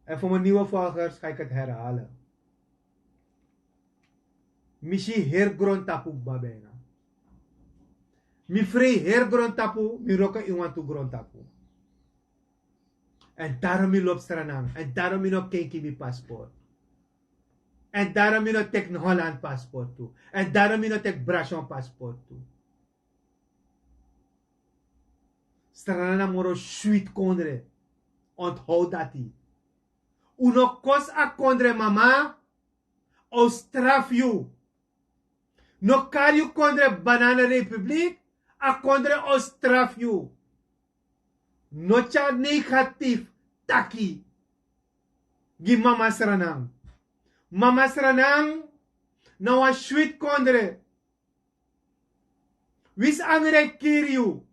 En voor mijn nieuwe volgers ga ik het herhalen. Mi si heri grontapu kba bijna. Mi frei heri grontapu, mi wroko ini wantu grontapu. En daarom mi lobi Sranan. En daarom mi no kenki mi paspoort. En daarom mi no teki Holland paspoort tu. En daarom mi no teki Brashon paspoort tu. Sranan na moro switi kondre. Onthoud dati. Un no kosi a kondre mama, a o strafu yu. No kari yu kondre banana republiek, a kondre a o strafu yu. No tyari negatief taki gi mama Sranan. Mama Sranan na wan switi kondre. Winsi angre e kiri yu,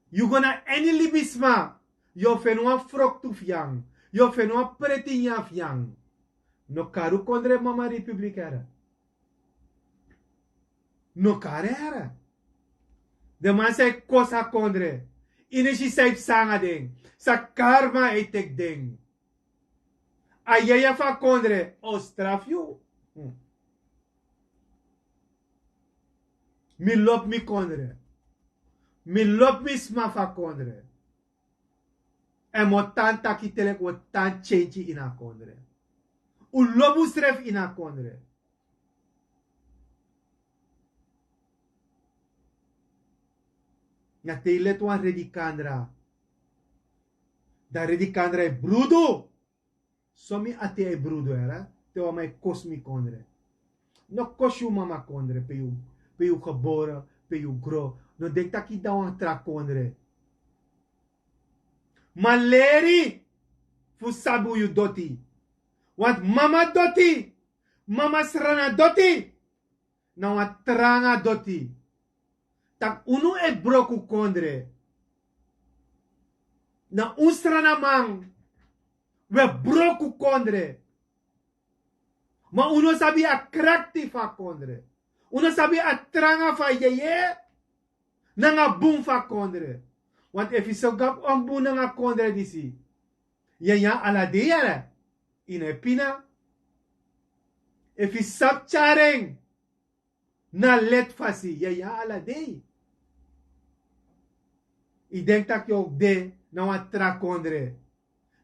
yu go na ini libisma, yu o feni wan froktu fu yu, yu o feni wan preti nyanyan fu yu. No kari un kondre mama republiek, hera. No kari, hera. Den man san e kosi a kondre, yu no si san yu psa nanga den, san karma e teki den. A yeye fu a kondre o strafu yu. Mi lobi mi kondre. Mi lobi mi sma fu a kondre. Èn mi o tan taki te leki un o tan tyentyi ini a kondre. Un lobi unsrefi ini a kondre. Na te yu leti wan redikandra, dan redikandra e brudu. So mi ati e brudu, hera. Te wan man e kosi mi kondre. No kosi yu mama kondre, pe yu, pe yu gebore, pe yu gro. No denki taki dan wan tra kondre. Ma leri fu sabi yu doti. Want mama doti, mama Sranan doti, na wan tranga doti. Tak' unu e broko un kondre. Na un Srananman, un e broko un kondre. Ma un no sabi a krakti fu a kondre. Un no sabi a tranga fu a yeye nanga bun fu a kondre. Want efu yu so gabi wan bun nanga kondre disi, yu e nyan ala dei, hera. Yu no e pina. Efu yu sabi tyari en na leti fasi, yu e nyan ala dei. Yu denki tak' yu o de na wan tra kondre.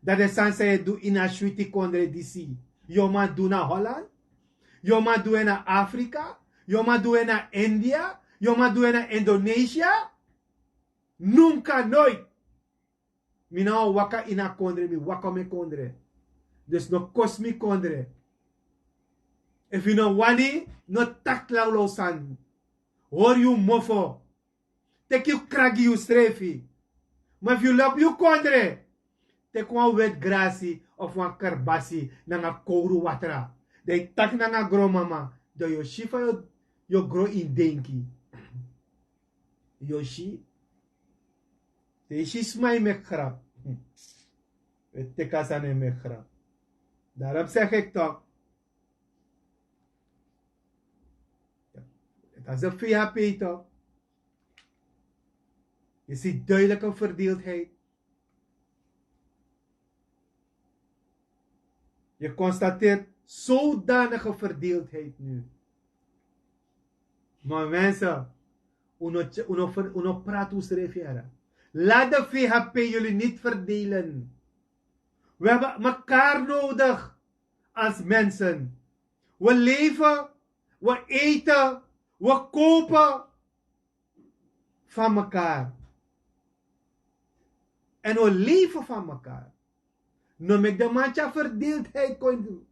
Dan den sani san yu e du ini a switi kondre disi, yu o man du na Holland? Yu o man du en na Afrika? Yu o man du en na India? Yu o man du en na Indonesia? Nunka noiti. Mi na wan waka ini a kondre, mi waka mi kondre. Dus no kosi mi kondre. Efu yu no wani, no taki lawlaw sani. Hori yu mofo. Teki yu kragi yusrefi. Ma efu yu lobi yu kondre, teki wan weti grasi of wan kerbasi nanga kowru watra. Dan yu taki nanga gronmama, dan yu o si fa yu o, yu o gro ini denki. Yu o si. Te yu si sma e meki grap. Hm. Yu e teki a sani e meki grap. Daarom zeg ik toch. Dat is een V H P toch? Je ziet duidelijk een verdeeldheid. Je constateert zodanige verdeeldheid nu. Maar mensen, unu, unu, unu praat unsrefi, hera. Laat de V H P jullie niet verdelen. We hebben elkaar nodig als mensen. We leven, we eten, we kopen van elkaar. En we leven van elkaar. No meki den man tyari verdeeldheid kon du.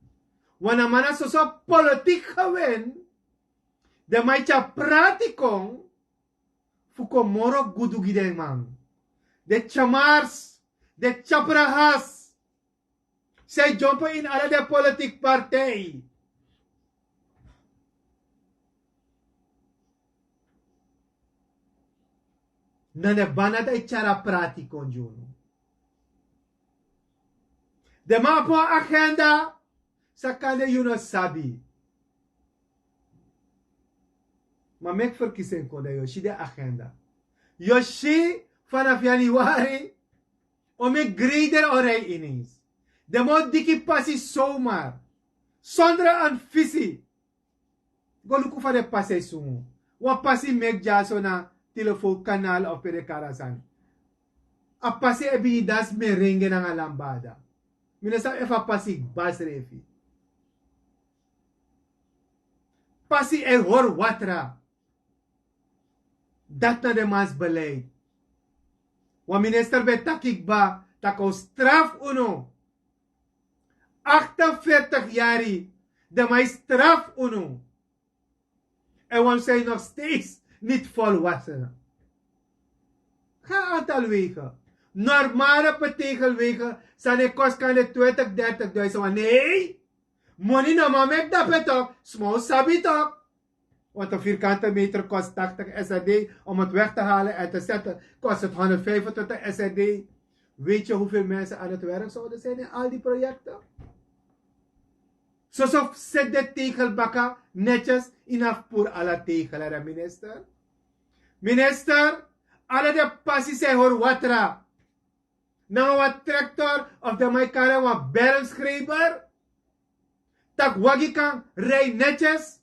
Wan na man na soso politik gewin. Den man e tyari prati kon fu kon moro gudu gi den man. Den tyamars, den tyaprahas. San e dyompo ini ala den politik partij. Na den banda dan e tyari a prati kon gi unu. Den man abi wan agenda. San kande yu no sabi. Ma meki ferkisi en kon dan yu o si den agenda. Yu o si, fanafu yanuari o meki greider o rei inens. Den man o diki pasi somar, sondra an fisi. Go luku fa den pasi e sungu. Wan pasi meki dyaso na telefoon kanal of pe den kari a sani. A pasi e bini dansi merenge nanga lambada. Mi no sabi efu a pasi kba srefi. Pasi e hori watra. Dati na den mansi beleid. Wan minister ben taki kba tak' a o strafu unu. Achtenveertig yari. Den man e strafu unu. En wan san e nog steeds niti volwassen. Ga aantal wegen. Normale betegelwegen san e kosi kan de twintig dertig duizend wan nei. Moni no man meki dape tok. Sma o sabi tok. Want een vierkante meter kost tachtig S R D om het weg te halen en te zetten. Kost het honderdvijfentwintig S R D. Weet je hoeveel mensen aan het werk zouden zijn in al die projecten? Soso seti den tegelbaka netyes ini a fu puru ala tegel, herre minister. Minister, ala den pasi san e hori watra. Nanga wan traktor of den man e kari en wan bermschreber. Tak' wagi kan rei netyes.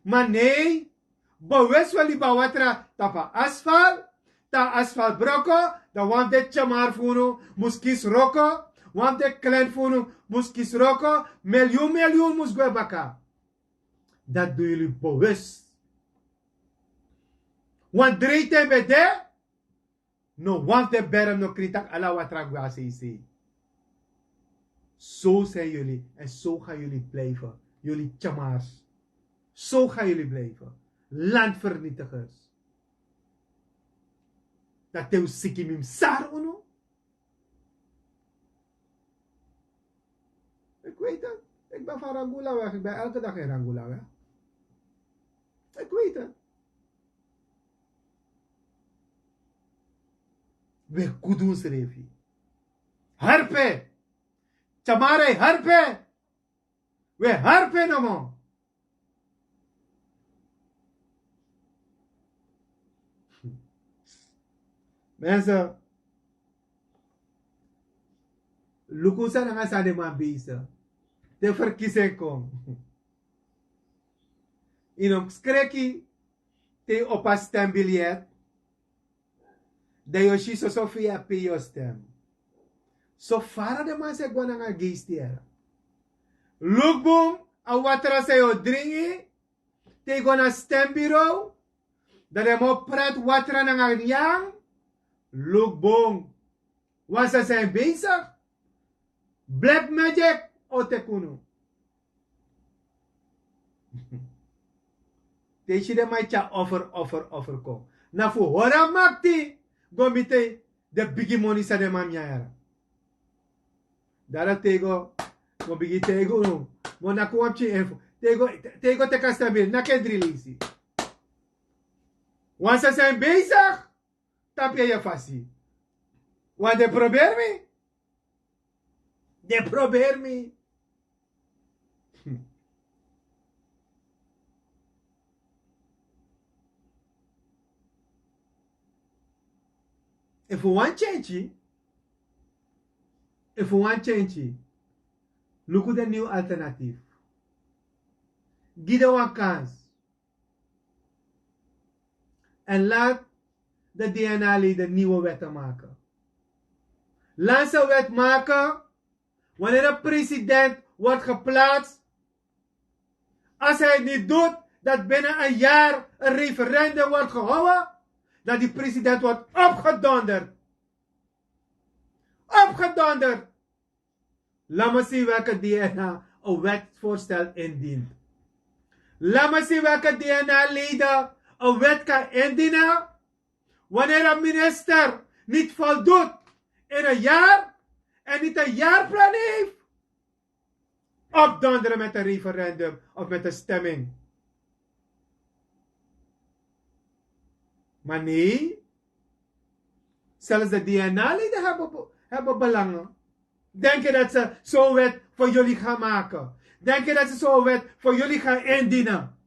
Ma nei, bewus wi e libi a watra tapu a asfalt. Te a asfalt broko, dan wan fu den tyamar fu unu mus kisi wroko. Wan fu den klen fu unu mus kisi wroko. Milyun milyun mus gwe baka. Dati du yuli bewus. Wan dreiten ben de. No wan fu den berm no krin tak' ala watra gwe a seisei. So zijn jullie en so gaan jullie blijven. Jullie tyamars. So gaan jullie blijven. Landvernietigers. Dati un siki mi mus sari unu. Ik weet het. Ik ben van Rangulaweg. Ik ben elke dag in Rangulaweg. Ik weet het. We gudu srefi. Harpe. Tyamare harpe. We harpe nomo. Mensen, luku san nanga san den man bezig. Te ferkisi en kon. Yu no mus skreki te yu opo a stembiljet. Dan yu o si soso fi yu e pei yu stem. So fara den man sa e go nanga geisti yara. Luku bun a watra san yu o dringi. Te yu go na stembureau, dan den man o prati watra nanga nyan. Luku bun. Wan sani san e bezig. Black magic o teki unu. Te yu si den man e tyari offer, offer, offer kon, na fu hori a makti go miti den bigi moni san den man mus nyan yara. Dati te yu go, mi o bigin taigi unu. Mi o naki wan pikin info. Te yu go, te yu go teki a stembiljet, naki en dri leisi. Wan sani san e bezig. Tapu yu fasi. Want den e proberi mi. Den e proberi mi. Efu un wani tyentyi, efu un wani tyentyi, luku den nyun alternatif. Gi den wan kans. En laat de D N A-leden nieuwe wetten maken. Laat ze wet maken wanneer een president wordt geplaatst. Als hij het niet doet dat binnen een jaar een referendum wordt gehouden, dat die president wordt opgedonderd. Opgedonderd. Laat me zien welke D N A een wetsvoorstel indient. Laat me zien welke D N A-leden een wet kan indienen. Wanneer een minister niet voldoet in een jaar en niet een jaarplan heeft, opdonderen met een referendum of met een stemming. Maar nee, zelfs de D N A-leden hebben, hebben belangen. Denk je dat ze zo'n wet voor jullie gaan maken? Denk je dat ze zo'n wet voor jullie gaan indienen?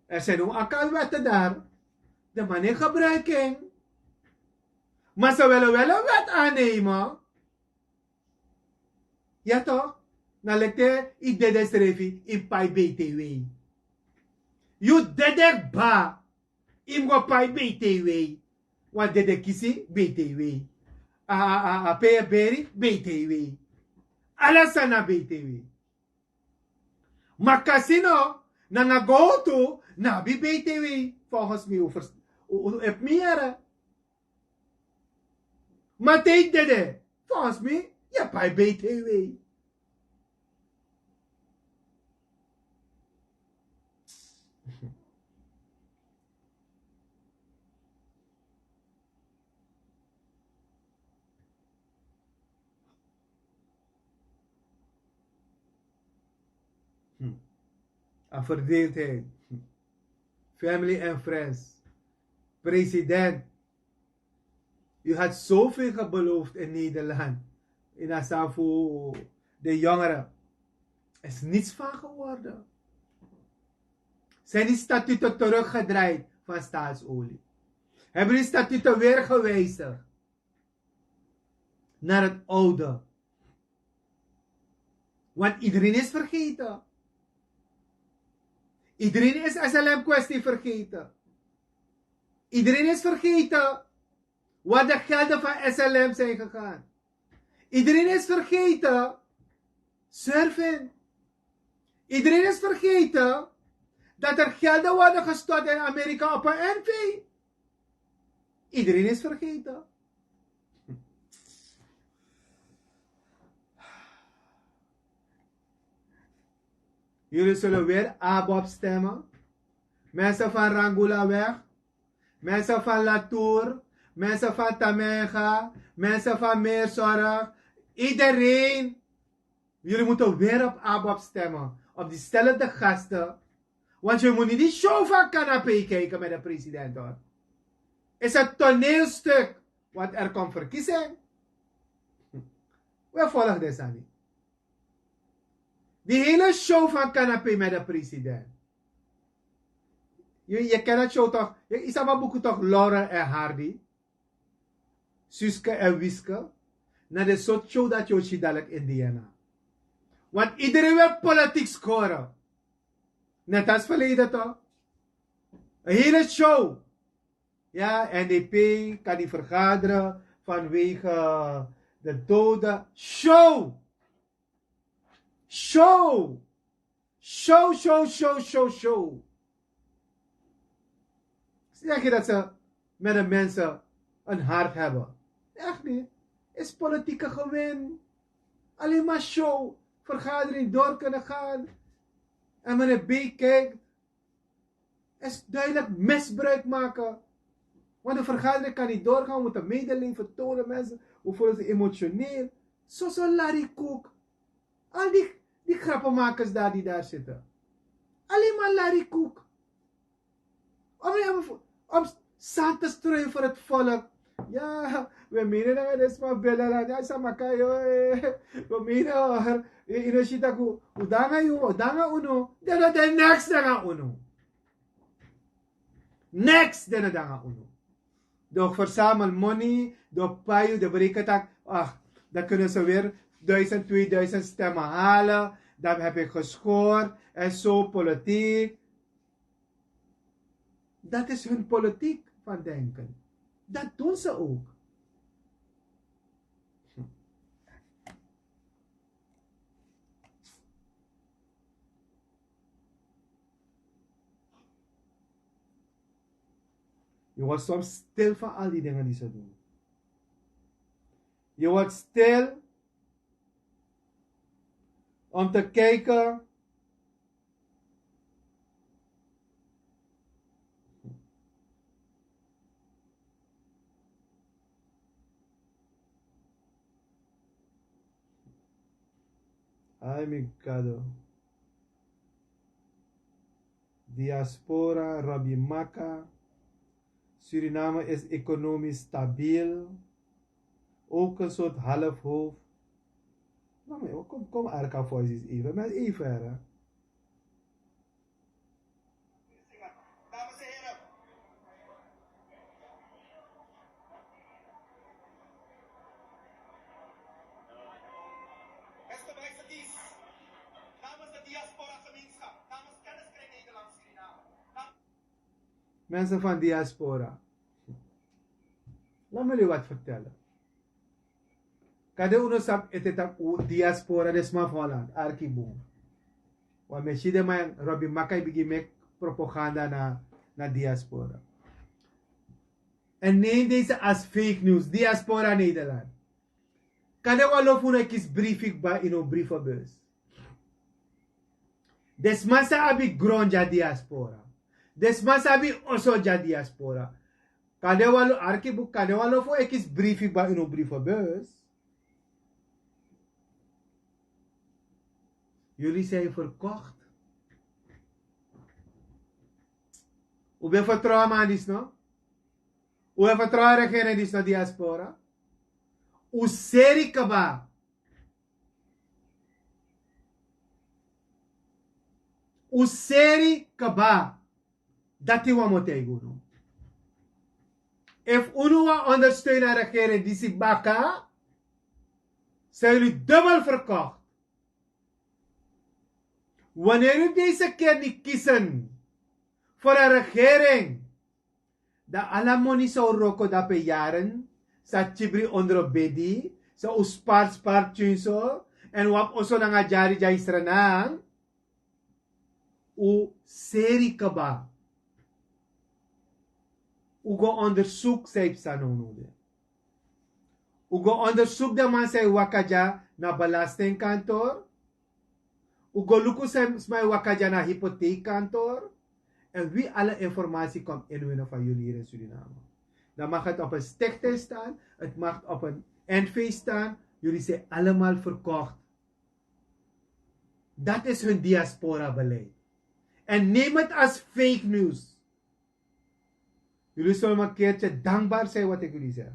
Er zijn nu akal wetten daar. De man in gebruiking. Maar ze willen wel een wet aannemen. Ja toch? Na lekte i dede srefi i pai B T W. Yu dede kba. I mus go pai B T W. Want dede kisi B T W. A, a, a, a pe beri B T W. Ala sani na B T W. Ma kasino nanga gowtu no abi B T W. Volgens mi, un, un, un ebi mi yere. Ma te yu dede, volgens mi, yu e pai B T W. Hmm. A verdeeldheid. Family and friends. President, u had zoveel gebeloofd in Nederland. In Asafu, de jongeren. Is niets van geworden. Zijn die statuten teruggedraaid van Staatsolie? Hebben die statuten weer gewijzigd naar het oude? Want iedereen is vergeten. Iedereen is S L M-kwestie vergeten. Iedereen is vergeten waar de gelden van S L M zijn gegaan. Iedereen is vergeten surfing. Iedereen is vergeten dat er gelden worden gestort in Amerika op een N V. Iedereen is vergeten. Jullie zullen weer ABOP stemmen. Mensen van Rangulaweg, mensen van Latour, mensen van Tamenga, mensen van Meerzorg. Iedereen. Jullie moeten weer op ABOP stemmen. Op diezelfde gasten. Want je moet niet die show van Canapé kijken met de president, hoor. Is een toneelstuk. Want er komt verkiezing. We volgen deze niet. Die hele show van Canapé met de president. Je, je kent het show toch? Je, je sabi a boek toch, Laurel en Hardy? Suske en Wiske. Na de soort show dat je ziet dadelijk in D N A. Want iedereen wil politiek scoren. Net als verleden toch? Een hele show. Ja, N D P kan niet vergaderen vanwege de doden. Show! Show! Show, show, show, show, show. Zeg je dat ze met de mensen een hart hebben? Echt niet. Is politieke gewin. Alleen maar show. Vergadering door kunnen gaan. En meneer B kijkt. Is duidelijk misbruik maken. Want de vergadering kan niet doorgaan. We moeten medelijden vertonen, mensen. We voelen ze emotioneel. Zo, zo Larry Koek. Al die, die grappenmakers daar die daar zitten. Alleen maar Larry Koek. Om, om, om zand te strooien voor het volk. Ja, we menen dat het is van Bella. Ja, Samakayo. We menen hoor. Inoshitaku. Udanga yo, udanga uno. Dan dat is niks dan uno. Niks dan udanga uno. Door verzamel money, door payu, de berekentak. Ach, dan kunnen ze weer duizend, tweeduizend stemmen halen. Dan heb ik gescoord. En zo politiek. Dat is hun politiek van denken. Dat doen ze ook. Je wordt soms stil van al die dingen die ze doen. Je wordt stil om te kijken. Ai, mi gado. Diaspora, Robbie Maka. Suriname is economisch stabiel. Ook een soort halfhoofd. Nou, maar kom, kom, Arca Voices even. Maar even, hè. Mensen van diaspora. Laat me jullie wat vertellen. Kande unu sabi ete tak' u diaspora, den sma fu Holland, arki bun. Wan mi e si den man, Robbie Maka e bigin meki propaganda na, na diaspora. En neem deze als fake news, diaspora Nederland. Kande wan lo fu unu e kisi briefi kba ini un brievenbus. Den sma sa abi gron dya diaspora. Den sma sa abi oso dya diaspora. Kande wan lo, arki bun, kande wan lo fu unu e kisi briefi kba ini un brievenbus. Jullie zijn verkocht. Un ben vertrouw a man disi no? Un ben vertrouw a regering disi no, diaspora? Un seri kaba. Un seri kaba. Dati wan mi o taigi unu. Efu unu wani ondersteun a regering disi baka, zijn jullie dubbel verkocht. Wanneer u deze keer niet kiezen voor een regering, dan ala moni san un wroko dape yaren, san kibri ondro bedi, san un spar spar tyunso, èn un abi oso nanga dyari dya ini Sranan, un seri kaba. Un go onderzoek san e psa nownow de. Un go onderzoek den man san e waka dya na belastingkantoor. Un go luku san sma e waka dya na hypotheekkantoor. En wi ala informatie komt inwinnen van jullie hier in Suriname. Dan mag het op een stichting staan, het mag op een N V staan. Jullie zijn allemaal verkocht. Dat is hun diaspora-beleid. En neem het als fake news. Jullie zullen me een keertje dankbaar zijn wat ik jullie zeg.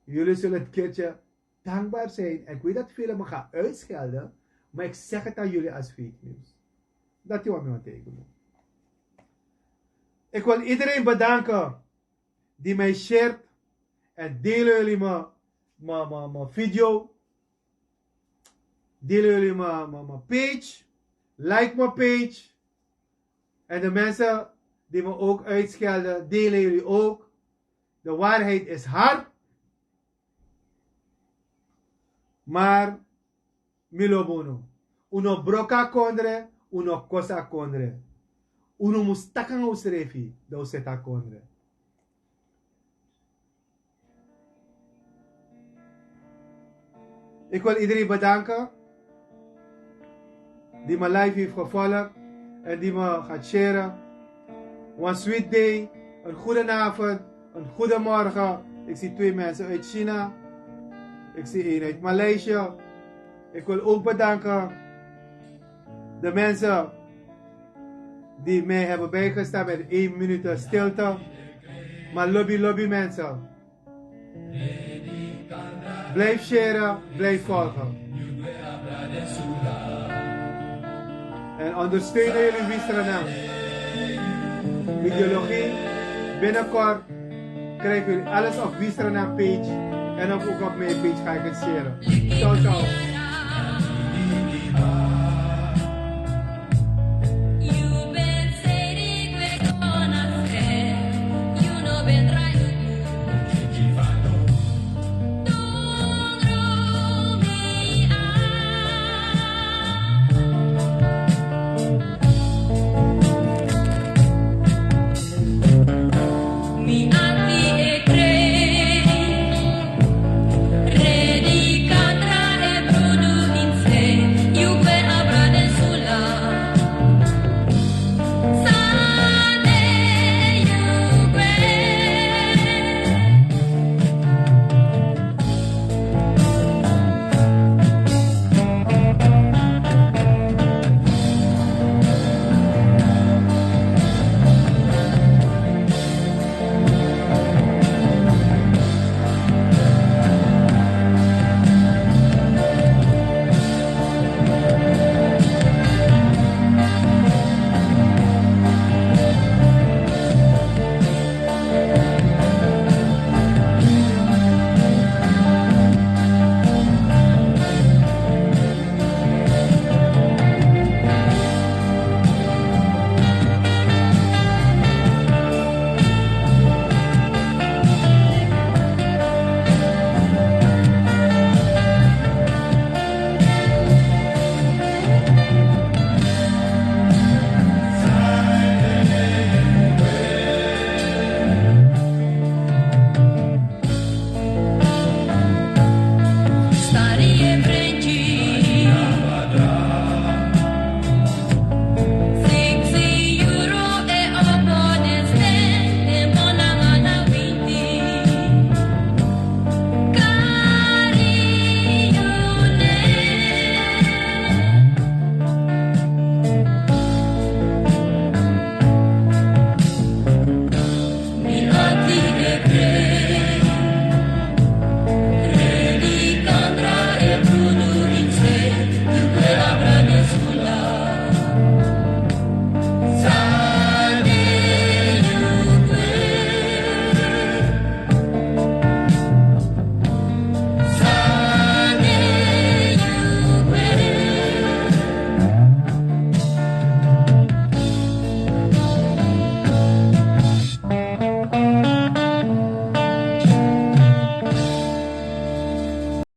Jullie zullen een keertje dankbaar zijn. En ik weet dat velen me gaan uitschelden, maar ik zeg het aan jullie als fake news. Dat is wat ik wil tekenen. Ik wil iedereen bedanken die mij shared en delen jullie mijn, mijn, mijn, mijn video. Delen jullie mijn, mijn, mijn page. Like mijn page. En de mensen die me ook uitschelden, delen jullie ook. De waarheid is hard. Maar mi lobi unu. Un no broko a kondre, un no kosi a kondre. Unu mus taki nanga unsrefi, dan un seti a kondre. Ik wil iedereen bedanken die mijn live heeft gevolgd en die me gaat sharen. One sweet day, een goedenavond, een goedemorgen. Ik zie twee mensen uit China. Ik zie één uit Maleisië. Ik wil ook bedanken de mensen die mij hebben bijgestaan met één minuut stilte. Maar lobby, lobby mensen. Blijf sharen, blijf volgen. En ondersteunen jullie Wi Sranan ideologie. Binnenkort krijgen jullie alles op Wi Sranan page. En ook op mijn page ga ik het sharen. Ciao, ciao.